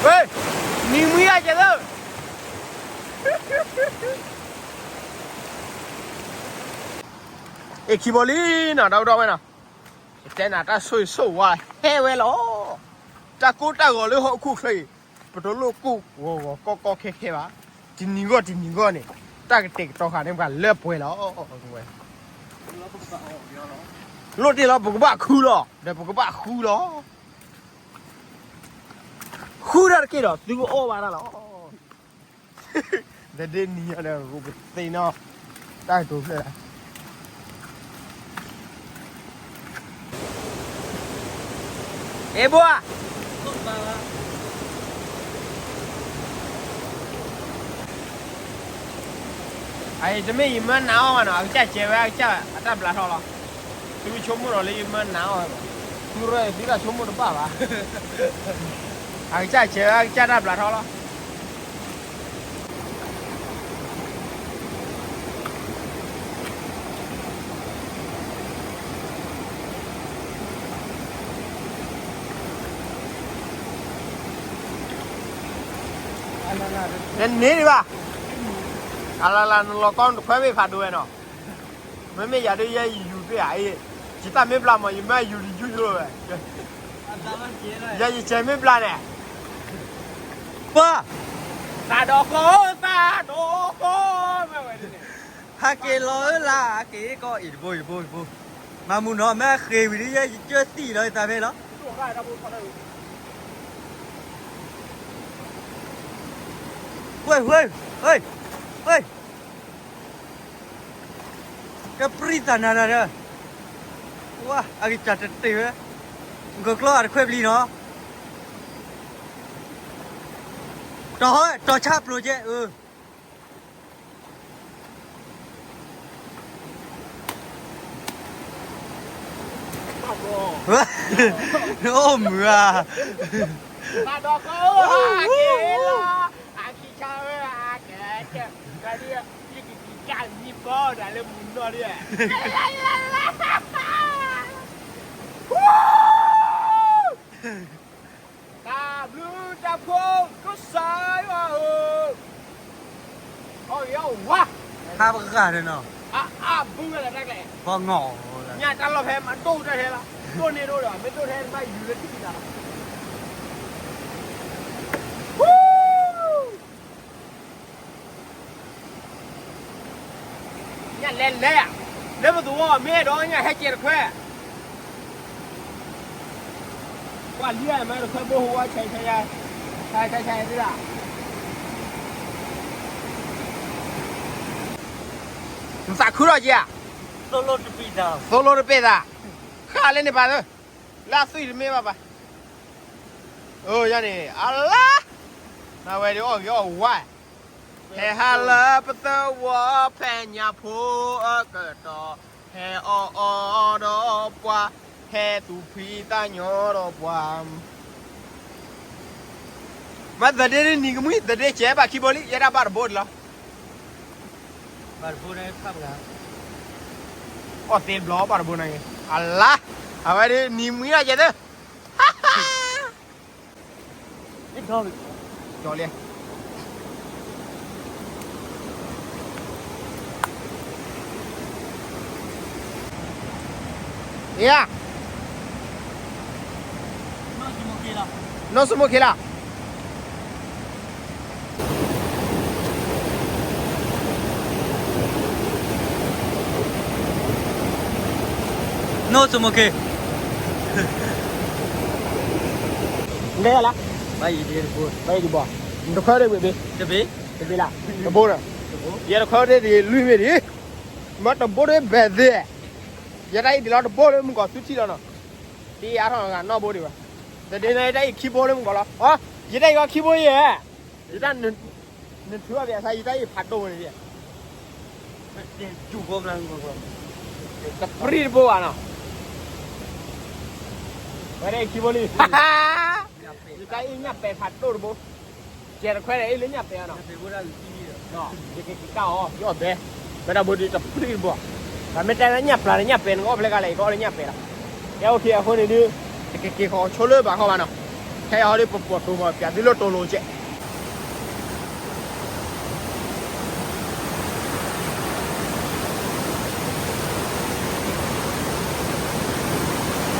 ဝဲ, နံၤမှံအကဲလၢ, အ့ၣ်ခံဘိလံနီၤ ဒီပုၢ်ဒီဝဲၢ်နီၤ, ယတဲနၤတၢ်ဆိၣ်ဂ့ၤဆိၣ်ဝါဟဲဝဲလီၤ, တၢ်ကိၢ်တၢ်ဂီၤလၢဟီၣ်ခိၣ်ချၢအံၤ, ပတလိၣ်ကိၢ်ဂီၤဂီၤကီကီခဲခဲဘၣ်, တနံၤဂီၢ်တနံၤဂီၢ်န့ၣ်, တၢ်ကတဲာ်ကတီၤဃာ်န့ၢ်ပှၤလၢပှဲၤလီၤ, လိၣ်တ့ၢ်လီၤ ပကဘၣ်ခုလီၤ ဒီးပကဘၣ်ဃုလီၤ, ဃုတၢ်တက့ၢ်ဒီး သုကအီၣ်ဘၣ်တၢ်လီၤ. တဒ့နံၤညါဒီး ပသ့ၣ်နီၣ် တၢ်ကတိၤဖျၢၣ်လၢ အ့ဘိဧါ, အတမ့ၢ်ယမၢနးအီၣ်ဘၣ်နီၤ, အကစၢ်စဲးဝဲအကစၢ်အတၢ်ဘျးထီၣ်လီၤ, သုမ့ၢ်ဆိကမိၣ်ဒီးလၢယမၢနးအီၣ်ဝဲဘၣ်, သုရၢသုတၢ်ဆိကမိၣ်တဘၣ်ဘၣ်, အကစၢ်စဲးဝဲအကစၢ်တၢ်ဘျးထီၣ်လီၤ. နန့ၢ်ဒံးဘၣ်, အလၢ်လၢ်နလီၤကီနတခွဲဘ့ၣ်ဖးဒိၣ်ဝဲနီၤ, မ့မ့ၢ်ယၤဒ်ယဲယယူၤသ့ၣ်ဧါအံၤ, ယတၢ်မ့ၢ်ဘျါမး ယမၢယူၤတယူၤယိဝဲ, ယဲယစဲးမ့ၢ်ဘျါန့ၣ်, ပှၤ, သးဒီဃီ, သးဒီဃီ, မ့ၢ်ဝဲန့ၣ် ဟးက့ၤလီၤဧၢလၢ ဟးက့ၤကီအံၤတဘိတဘိတဘိ, မၤမူနီၤ မ့ၢ်ဃ့ဝံၤဒ်ယဲ ယကၢသံၣ်လီၤယသးဖဲလီၤ, ဝဲ, ဝဲ, ဝဲ, ကပြံသးနၤနၤဒီး, ဝါ အကစၢ်တတ့ၢ်ဝဲ, ကကျီအတခွဲပျံၤနီၤ, တီၤဟီ တီၤဆၣ်ပျိကဲ, အၢ နအိၣ်မုာ်ဧါ, ဘၣ်ဒီးကီဧၢ, အက့ၤလီၤ, အခံဆါဧၢ, အကဲကဲ, တၢ်ဒ်, ယကကံကၢ်မံဘီဒၣ်လၢမုၢ်နီၢ်ဒ်, တၢ်ဘျုးတၢ်ဖှိၣ်ကစၢ်ယွၤဧၢ, အီၣ်ဂ့ၤအီၣ်ဝါ, ဟးပဂၤဒီးနီၤ, အဘုဝဲလၢတၢ်ကျဲ, ပီငီၢ်, ညၣ်တၢ်လီၢ်ဖဲမၤဒိၣ်တၢ်ထဲလီၤ, ဒိၣ်န့ၢ်ဒိၣ်ဒီး မ့ၢ်ဒိၣ်ထဲမ့ၢ်ယူၤလၢထံၣ်တၢ်လီၤ. ညၣ်လဲၤလဲၤဧါ, လၢပသဝီမ့ၢ်အဲၣ်ဒိးအီၣ်ညၣ်ဟဲကဲတခွဲ, ကွၢ်လံဧါ မ့ၢ်တခွဲဘိဟိဝါဆဲးဆဲးယါ, ဆဲးဆဲးဆဲးသ့လီၤ, နသးခုထီၣ်က့ၤဧါ, သိလိတပ့ၢ်သး, သိလိတပ့ၢ်သး, ဃၣ်လၢန့ၣ်ပၢ်သၢ, လၢအသွံၣ်တမ့ၢ်ဘၣ်ပၢ်, အၢ ယၤန့ၣ် အလါ, နဝဲဒၣ်အီၣ်ဂ့ၤအီၣ်ဝါ ဟဲဟးလၢပသဝီဖဲညၣ်ဖိအကတီၢ်, ဟဲအီၣ်အီဒီးပှၤ, ဟဲသူၣ်ဖှံသးညီဒီးပှၤ, မ့ၢ်သဒ့နံၤကမှံ သဒ့ကဲဘၣ်ခံဘိလံ ယဲဒၣ်ဘၣ်တဘိဒံးလီၤ, ဘၣ်တဘိန့ၣ်ခါပှၤ, အီၣ်သ့တဘျီဘၣ်တဘိန့ၣ်, အလါ, အဝဲဒၣ်နံၤမှံအကဲသၢ ကၠီလံ, ယၤ, နီၢ်စမူခ့လီၤ. နီၢ်စိမိၣ်က့ၤ နတဲလၢ ဘၣ်ယံၤဒံးဘိ နတခွဲဒံးဝံၤဘ့ၣ် တဘ့ၣ် တဘ့ၣ်လၢ တဘိဒီး ယတခွဲဒံးလွံၢ်ဘ့ၣ်ဒံး မ့ၢ်တဘိဒံးဘဲၣ်သ့ ယတၢ်အံၤဒံးလီၤတဘိလၢမုၢ်ကီၢ်သူထံၣ်လီၤနီၤ ဒ်အါထီၣ်ဂၤနီၢ်ဘိဒံးဝဲ တဒ်န့ၣ်ယတၢ်အံၤခံဘိလၢမုၢ်ကီၢ်လီၤ အီ ယတၢ်အံၤကီခံဘိယဲ ယတၢ် နထုးအီၣ်ဘၣ်ဆါ ယတၢ်အံၤဖးဒိၣ်ဝဲန့ၣ် တပြံတဘိဘၣ်နီၤ ဝဲဒၣ်အံၤခံဘိလံ ယတၢ်အံၤညၣ်ပဲာ်ဖးဒိၣ်တဘိ ကဲတခွဲဒီးအံၤလၢညၣ်ပဲာ်အီၤနီၤ ယကက့ၤကၢ်အီၤ ယအီၣ်ဘဲ ဝဲဒၣ်ဘိဒုးတပြံတဘိ ပှၤမ့ၢ်တဲလၢညၣ်ပျၢ်ဒီးညၣ်ပဲာ် နကအီၣ်ဖဲလဲၣ်ကလဲၣ် ယကအီၣ်လၢညၣ်ပဲာ်လီၤ ကဲအိၣ်ခ့အဃိန့ၣ်ဒုး တက့ၤက့ၤဃီၤဆိလၢဘၣ်ဃီဘၣ်နီၤ ခဲအံၤဟီဒုးပပိာ်တိၤမီၤ ပ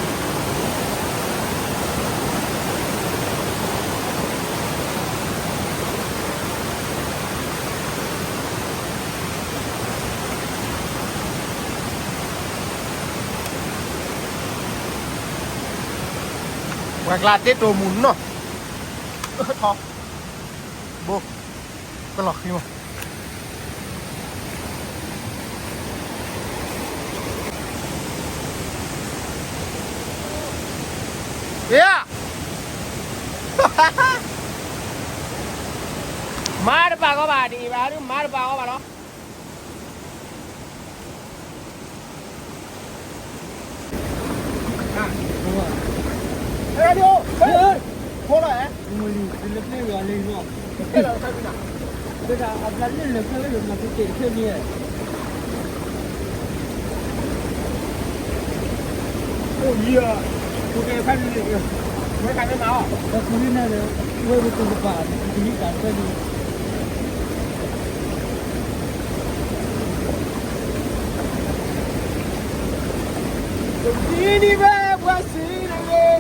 ၠးသုလၢတိၤလိၤကဲး ပှၤကျါတ့တိၤမုၢ်နီၢ် ထီ ဘိ ကလီၤဃံမး မါတပာ်ဂီၢ်ဘၣ် ဒ်အံၤဘၣ်ဒုး မါတပာ်ဂီၢ်ဘၣ်လီၤ ဒ်န့ၣ်ဘၣ် ပှၤစံးတဂ့ၤ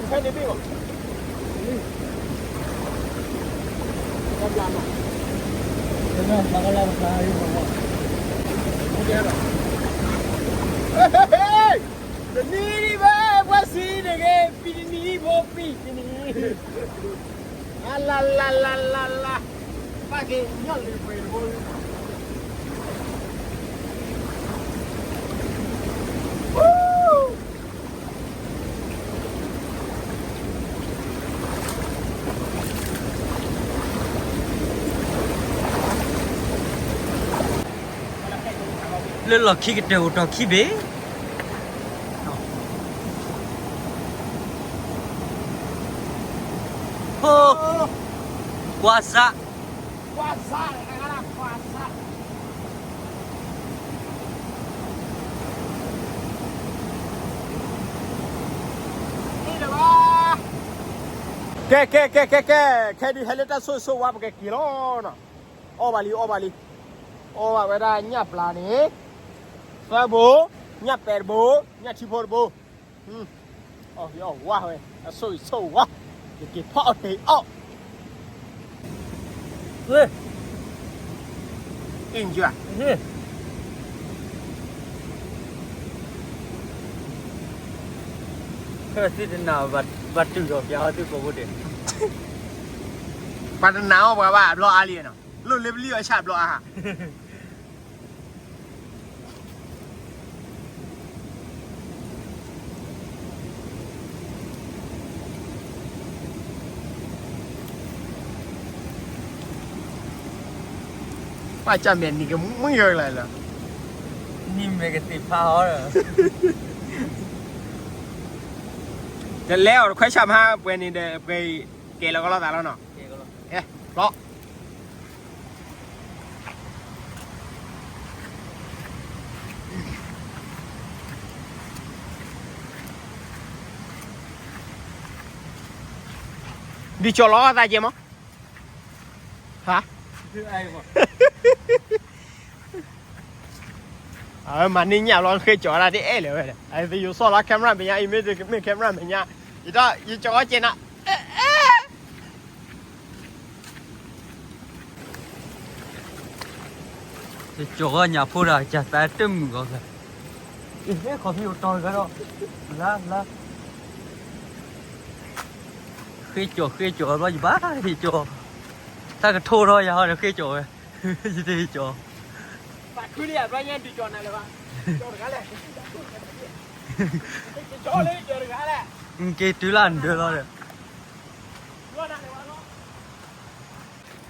ဖဲန့ၣ်ဘ့ၣ်ဘၣ် တနံၤဒံးဘၣ် ပှၤစံးတဂ့ၤ ပံၤတနံၤဘိ ပံၤတနံၤ အလါလါလါလါလါ ပၢ်က့ၤညီလံၤပှဲၤတဘိ လၢလီၢ်ခံကတၢၢ်အိၣ်တီၢ်ခံဘ့ၣ် ဟိ ကွၢ်စး ကွၢ်စး ကွၢ်စး ကဲ ကဲ ကဲ ကဲ ကဲ ခဲဒုးဟဲလၢတၢ်ဆိၣ်ဂ့ၤဆိၣ်ဝါ ပကက့ၤလီၤနီၤ အီၣ်ဘၣ်လံ အီၣ်ဘၣ်လံ အီၣ်ဘၣ်ဝဲဒၣ်ညၣ်ပျၢ်န့ၣ် သၢဘိ ညၣ်ပဲာ်တဘိ ညၣ်ထံဖိတဘိ အီၣ်ဝဲ အဆိၣ်ဂ့ၤဆိၣ်ဝါ ယက့ၤဖီအီၣ်တ့ၤအီၣ် အ့ၣ် နကၠၢ သုတနာ် ဘၣ်တုၤဒီးပျးအီၤသုကိးဘိဒဲး ပှၤတနာ်အီၣ်ပှၤဘၣ်အဘျီအါလံနီၤ လိၣ်လၢပလံၢ်အီၣ်ဆၣ်အဘျီအါ ပၢ်ကၢ်မဲာ်နံၤကမုၢ်ယၢ်လၢ်လၢ် နံၤမဲာ်ကသ့ၣ်ဖးအီၤဒီး တလဲအီၤတခွဲဆၣ်မဟါ ပှဲၤန့ၣ်ဒီး ပှဲၤကဲလီၤကလီသးလီၤနီၤ ကဲလီၤ ဒုးကၠီလီၤသးကဲမး ဟါ အမၤန့ၢ်ညၣ်ဘျီ ဃ့ကၠီၤဒၣ်တအဲၣ်လၢၤဝဲဒီး အယိၤစီၣ်လီၤ camera မဲာ်ညါ အံၤမ့ၢ်တမ့ၢ် camera မဲာ်ညါ ယတၢ် ယကၠီၤကဲနၤ ယကၠီၤညၣ်ဖိဒီး ကၢ်သးတမုာ်ဂီၤကျၢၤ ခီၣ်ဖံးအိၣ်တီၢ်တဂၤဒီး, လါလါ, ဃ့ကၠီၣ်ဃ့ကၠီၣ်ဘျီယဘၣ်ဟ့ၣ်ကၠီၣ်, တၢ်ကထိထီၣ်ယၤဟီဒီးဃ့ကၠီၣ်ဝဲ, ယတဟ့ၣ်ကၠီၣ်, က့ၤတုၤလၢနဒၢလီၤ,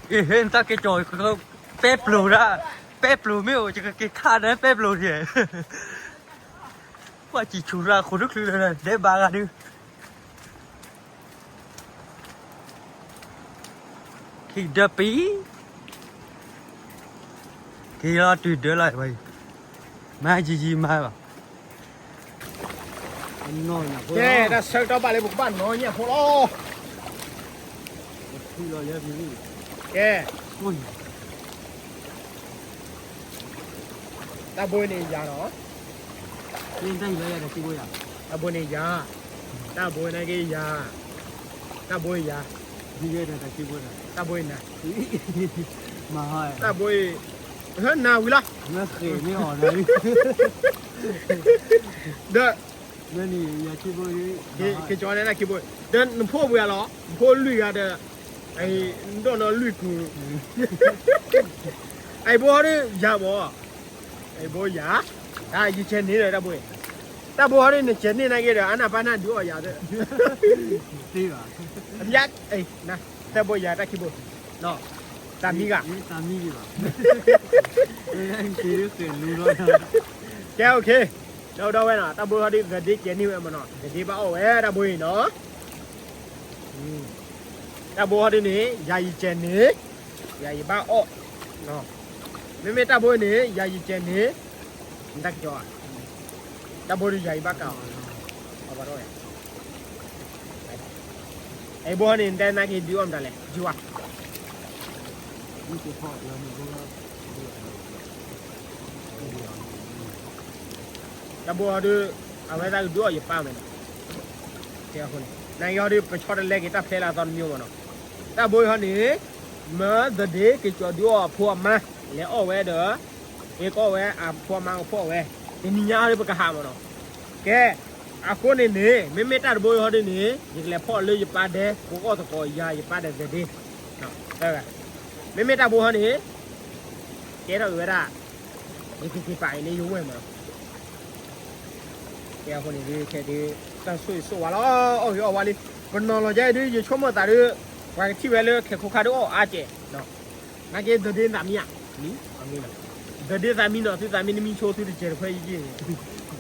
အ့ၣ် ဟ့ၣ်နတၢ်က့ၤကၠီၣ်, ပဲပျိၤဒၣ်, ပဲပျိၤမ့ၢ်အိၣ် ယကက့ၤခးဒီးပဲပျိၤဒၣ်, ကွၢ်စံၣ်ဆူၣ်ရၣ်ခိၣ်တချုးလၢၤ ဒဲးဘးဂၤဒုး, ခံဒၢပံၤ, က့ၤလီၤတုၤဒၢလီၤ, မၤယံာ်ယံာ်မၤဘၣ်, ကဲ တၢ်ဆၢကတီၢ်ဘၣ်လၢပကဘၣ်နီၢ်ညၣ်ဖိလီၤ, ကဲ တၢ်ဘိန့ၣ်ယၤနီၤ, တၢ်ဘိန့ၣ်ယၤ, တၢ်ဘိန့ၣ်က့ယၤ, တၢ်ဘိယၤ, တၢ်ဘိနၤ, တၢ်ဘိအံၤ, နၤဝံၤလီၤ, ဒီး ကကၠီန့ၣ်တၢ်ခံဘိ, ဒီးနဖိပှဲၤဂၤလီၤ, နဖိလွံၢ်ဂၤဒီး, ဒိၣ်နီၢ်လွံၢ်ကုၢ်, အဘိဟီဒုးယၤမး, အဘိယၤ, တၢ်ယကဲန့ၣ်ဒီးတၢ်ဘိ, တၢ်ဘိဟီဒုးနကဲန့ၣ်နာ်က့ဒီး အနၢ်ပၢ်နၢ်ဒုးအီၣ်ယၤ, အဘျါ, တၢ်ဘိယၤတၢ်ခံဘိ, တၢ်မံဂၤ, ကဲ okay, ဒီးဒီဝဲနီၤ တၢ်ဘိဟီဒုး သဒ့ကဲန့ၢ်ဝဲမးနီၤ သဒ့ဘၣ်အီၣ်ဝဲတၢ်ဘိအံၤနီၤ, တၢ်ဘိဟီဒုးန့ၣ် ယၤယကဲန့ၣ်, ယၤယဘၣ်အီၣ်, မ့မ့ၢ်တၢ်ဘိန့ၣ် ယၤယကဲန့ၣ်, နတၢ်ကၠီဧါ, တၢ်ဘိဒုးယၤယဘၣ်ကးအီၤ, အဘၣ်ဒီးဝဲ အဘိဟီန့ၣ် နတဲနာ်က့ဒုးအီၣ်မတၤလဲၣ် ယွၤ, တၢ်ဘိဟီဒုး အဝဲသ့ၣ်ကဒုးအီၣ်ယပၢ်မးနီၤ, နာ်က့ဟီဒုး ပဆီတလဲက့ၤတၢ်ဖျဲလၢအသီတမံၤမးနီၤ, တၢ်ဘိဟီန့ၣ် မၢသဒ့က့ၤကၠီၤဒုးအီၣ်အဖိအမါ, လဲၤအီၣ်ဝဲဒီး, ဟ့ၣ်ကီၢ်ဝဲအဖိအမါကဖီၣ်ဝဲ, တနံၤညါဟီဒုးပကဟးမးနီၤ, ကဲ အဃိန့ၣ်န့ၣ် မ့မ့ၢ်တၢ်တဘိဟီဒုးန့ၣ် ယကလဲၤဖီၣ်လၢယပၢ်ဒဲ ကိးကီၢ်သကိးယၤယပၢ်ဒီးသဒ့, မ့မ့ၢ်တၢ်ဘိဟီန့ၣ် ကဲထီၣ်က့ၤဝဲဒၣ်, ယကက့ၤပာ်အံၤန့ၣ်ယဝဲၢ်မးနီၤ, ကဲအဃိန့ၣ်ဒုး ခဲဒုး တၢ်ဆိၣ်ဂ့ၤဆိၣ်ဝါလီၤ အီၣ်ဂ့ၤအီၣ်ဝါလံ, ပနီၤလီၤကဲဒုး ယဆိကမိၣ်သးဒုး, ပှၤကထံၣ်ဝဲလၢခဲခိၣ်ခါဒုးအီၣ်အါကဲး, နာ်က့သဒ့သးမံဧါ, သဒ့သးမံနီၤ သုသးမံနမံဆိသုတစဲးတခွဲယယ့ၢ်,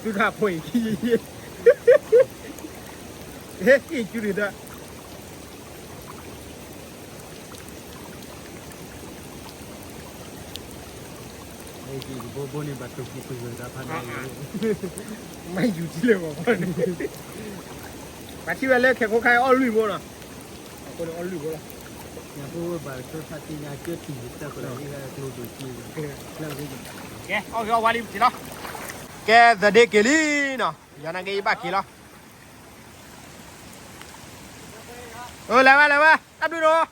သုခးဖိအံၤ, ဟ့ၣ်က့ၤကၠူဒုးတၢ် ဘိဘိန့ၣ် ဘၣ်တူၢ်ကံၢ်တူၢ်ဂၢၢ်တၢ်ဖးဒိၣ်, မ့ၢ်ယူၤထံလၢၤဘၣ်န့ၣ်, ပှၤထံၣ်ဝဲလၢခဲခိၣ်ခါအီၣ်လွံၢ်ဘိနီၤ, အဃိန့ၣ်အီၣ်လွံၢ်ဘိလီၤ, ညၣ်ဖိဘၣ်ကၠိဖးတံၢ်ညါကၠိတံၢ်ယတၢ်ကလီၤလံ ကျိဒိၣ်ကံၢ်, ကဲ အီၣ်ဂ့ၤအီၣ်ဝါလံပစံးလီၤ, ကဲသဒ့က့ၤလံနီၤ, ယနာ်က့ယဘၣ်က့ၤလီၤ, လဲၤဝဲလဲၤဝဲ တၢ်ဘျုးနီၤ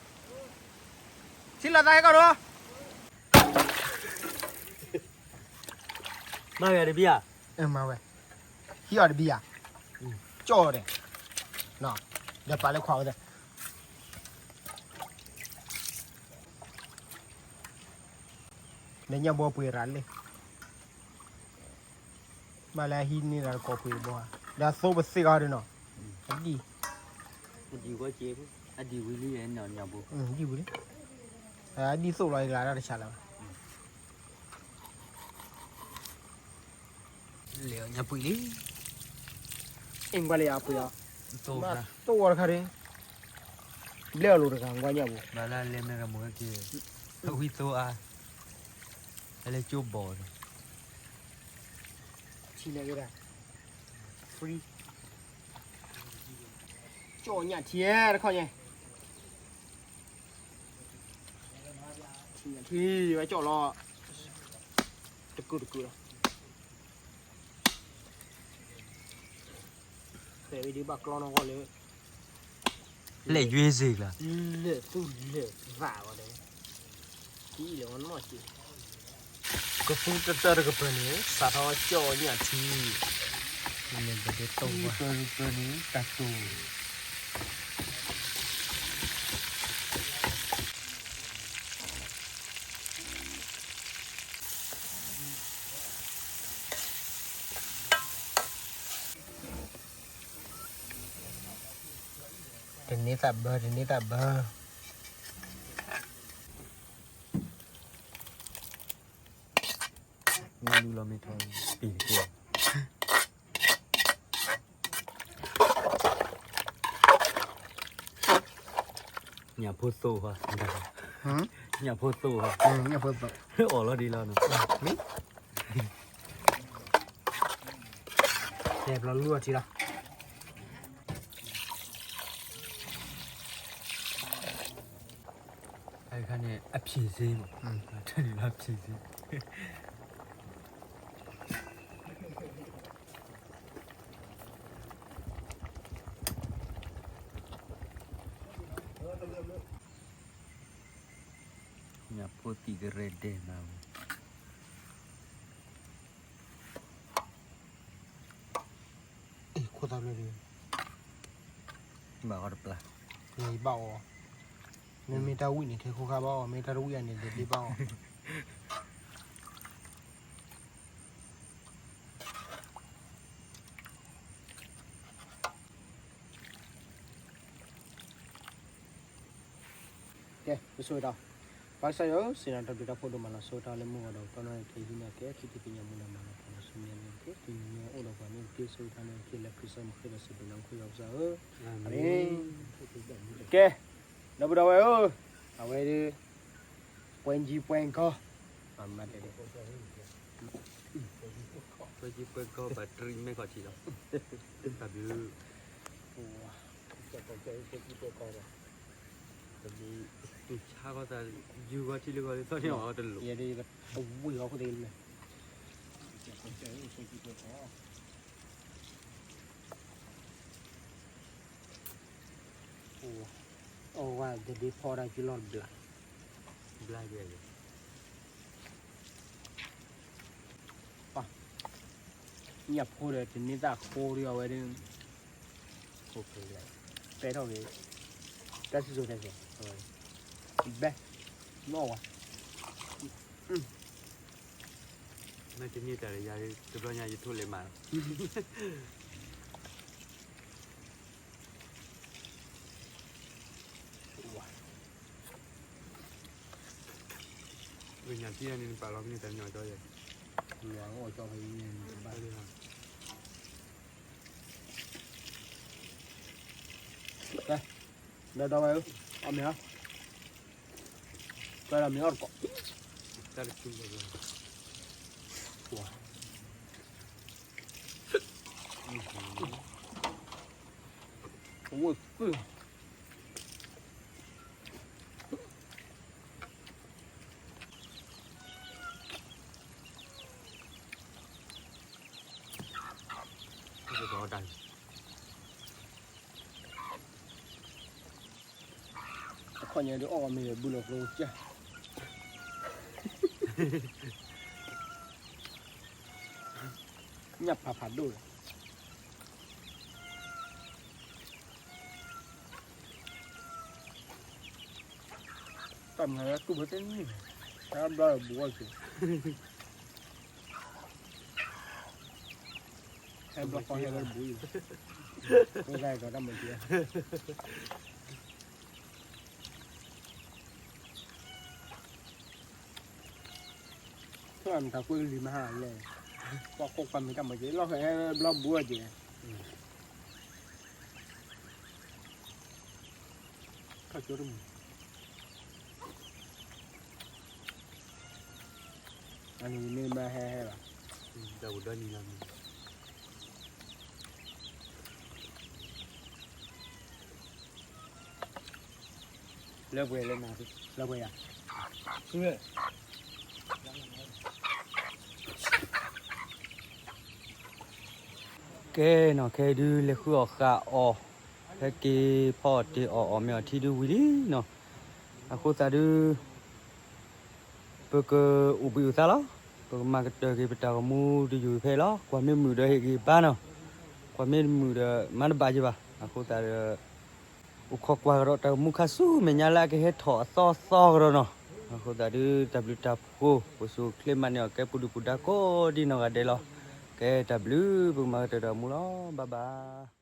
ထံၣ်လိာ်သးဟဲကီၢ်ဒီး, မၤဝဲတဘံၣ်ဧါ, မၤဝဲ, ဟံးအီၤတဘံၣ်ဧါ, ကၠီၣ်ဒီး, ဒီးပာ်လၢခွါဝဲ, နညၣ်ဘီပှ့ၤရၤလံ ဘၣ်လၢအဟံးန့ၢ်တၢ်တကိးပှ့ၤဘီဧါ, ဒီးသိပသ့ၣ်ဂီၤဒုးနီၤ, အဒံၣ်, အဒံၣ်ဝံၤလံ, အဒံၣ်ဝံၤလံ, အဒံၣ်သိၣ်လီၤအံၤလၢတၢ်တဆါလၢၤဘၣ်, လဲၤညၣ်ပှ့ၤလံ, အ့ၣ်ကွၢ်လၢယပှ့ၤအီၤ, သိၣ်ဝီတခါဒုး, ဘျဲၣ်အီၤလိာ်တဂၤကွၢ်ညၣ်ပူၤ, ဘၣ်လၢလဲၤမဲရမိၢ်က့ၤ, အဝံသိအါ, အလဲၤကၠိဘီၣ်ဒီး ထံလဲၤဝဲဒၣ်, free, ကၠီၣ်ညၣ်ထံတခီညါ, ထံညၣ်ထံဝဲကၠီၣ်လီၤ, တကုာ်တကုာ်လီၤ, ဖဲဝဲဒုးဘၣ်ကျီနီၢ်ဂီၢ်လၢ လဲၤယွ့ၤစ့ၢ်ကီး, လဲၤသူၣ်လဲၤသးဝဲဒီး, ကံၣ်လဲၤဝဲနီၢ်က့ၤ, ကသူတတၢၢ်တကပၤန့ၣ် စးထီၣ်ကၠီၣ်ညၣ်ထံ, တပၤန့ၣ် တၢ်တိၢ် တန့သးဘၢ တန့သးဘၢ. မ့ၢ်လူလီၤမ့ၢ်ထီၣ်ပံၤတက့ၢ်. ညၣ်ဖိသိၣ်ဟီ, ညၣ်ဖိသိၣ်ဟီ, ညၣ်ဖိသိၣ် အီၣ်လီၤဒ်လီၤနီၤ, မ့ၢ် တဲဘျီလူအီၤထံလီၤ. အခါန့ၣ် အဖြေဆေးပေါ့, တၢ်န့ၣ်လီၤ ဖြေဆေး. ညၣ်ဖိသံၣ်ကရဲဒဲးမး, အ့ၣ် ခိၣ်သၣ်ဖျၢၣ်ဒုး ဘၣ်အီၤတပျၢ်, ယဘၣ်အီၤ, မ့မ့ၢ်တၢ်ဝံၣ်န့ၣ် ခဲခိၣ်ခါဘၣ်အီၤ, မ့ၢ်တၢ်တဝံၣ်အန့ၣ် ဒ်ဘၣ်အီၤ. ကဲ ပဆိၣ်ဂ့ၤတၢ်, ပၢ်ကစၢ်ယွၤဧၢ, စံးနၤတၢ်ဘျုးတၢ်ဖှိၣ်ဒိၣ်မးလီၤ. ဆိၣ်ဂ့ၤတၢ်လၢမုၢ်ဂီၤဒီးပတီၢ်နီၣ်ဂံၢ်ခဲအံၤ ဟံးန့ၢ်က့ၤ ခံထံၣ်သ့ၣ်ညါမူဒါမၤလီၤပှၤလီၤဆူမဲာ်ညါန့ၣ်တက့ၢ်. တနံၤညါအိၣ်ဒီးပှၤန့ၣ်တက့ၢ်. ဆိၣ်ဂ့ၤတၢ်န့ၣ်တက့ၢ်လၢခရံာ်စၢ်မုၢ်ဃ့ဒီးစံးဘျုးနၤ ခရံာ်ယွၤကစၢ်ဧၢ, အၤမ့ၣ်. ကဲ ဒီပုၢ်ဒီဝဲၢ်ဧၢ, အဝဲဒၣ် ပွဲကြီးပွဲကောင်း, မၤတဲဒၣ် ပွဲကြီးပွဲကောင်း ဘၣ်တရံးမဲခီၣ်ထံးလီၤ, တၢ်ဘျုး တၢ်ဘျုး ဆါဂီၤသး ယူၤဂီၤထံလၢဂီၤလၢသီန့ၣ်အီၤတလိၣ်, ယဲဒၣ်အဝံၣ်ဂီၤခိၣ်သ့ၣ်လၢ အီၣ်ဝဲတဒ့ဖီဒၣ်ကလီၢ်တဘျီ, ဘျါယဲယဲ, ပှၤ ညၣ်ဖိဒီးတန့သးဃိဒီးအဝဲဒၣ်, ပဲထီၣ်က့ၤ, တၢ်စံၣ်စိၤတဲစိၤ, ဘဲ, နီၣ်ဝါ, မ့ၢ်တန့ၢ်တၢ်ဒီးယၤ တဘျီညါယထိၣ်လဲၤမးလီၤ. ဝဲညၣ်ထံန့ၣ် နပာ်လီၤမ့ၢ်တၢ်ညီကီယဲၢ်, လီၤကီဖဲအံၤန့ၣ်တဘၣ်, ဒီးဒီးဝဲဧၢ, အီၣ်မ့ၤဧါ, ကွၢ်ဒီးမ့ၤအီၣ်တကိး, တၢ်တဆူ, ဝိၣ်သု အခီၣ်ညါဒုးအီၣ်မ့ၤဘုလီၤကျိကစၢ်, ညၣ်ဖးဖးဒိၣ်လီၤ. တၢ်မၤလၢတူၢ်ဘၣ်တန့ၢ်, ဟဲဘျီဒီးဘူးအီၣ်က့ၤ, ဟဲဘျီဃီဟဲဘျီဒီးဘူးအံၤ, တၢ်တၢ်မၤက့ၤ ထၢၣ်မတၤကွ့ကလံၤမဟါလဲၣ်, ပှၤခိၣ်ပှၤမ့ၢ်တၢ်မၤက့ၤ လီၢ်ဃဲဘျီဘူးအီၣ်က့ၤ, ထီၣ်ကၠိတမုာ်, အန့ၣ်မ့ၢ်ဘၣ်ဟဲဟဲဘၣ်, ဒီးပဒီနံၤလီၤမး လၢပှဲၤလၢနၤ, လၢပှဲၤယၤ, ကဲနီၤ ခဲအံၤဒုး လဲၤဃုအီၣ်ဃာ်အီၣ်, ဟဲက့ၤဖီအီၣ်တ့ၢ်အီၣ်အီၣ်မ့ၤအီၣ်ထံဒုးဝံၤလံနီၤ, အဃိသတးဒုး ပကအိၣ်ဘှံးအိၣ်သါလီၤ. ပကမၤကတၢၢ်က့ၤပတၢ်ဂီၤမူတယုၢ်ဖဲအံၤလီၤ. ကွၢ်မ့ၢ်မုာ်ဒီးဟ့ၣ်ဂံၢ်ဘါနီၤ, ကွၢ်မ့ၢ်တမုာ်ဒီးမၤတဘၣ်က့ၤဘၣ်. အဃိသတးဒီး အိၣ်ခိးကွၢ်ကဒီးတၢ်ဂီၤမူခါဆူမဲာ်ညါလၢအကဟဲထီၣ်အသီသီကဒီးနီၤ. အဃိသတးဒီး တၢ်ဘျုးတၢ်ဖှိၣ် ပှၤစူၢ်ချ့မၤန့ၢ်အီၣ်ကဲပူၤဒုၣ်ပူၤဒါကိးဒ်နီၢ်ဂၤဒဲးလီၤ. ကဲတၢ်ဘျုး ပကမၤကတၢၢ်တၢ်ဂီၤမူလီၤ. Bye bye.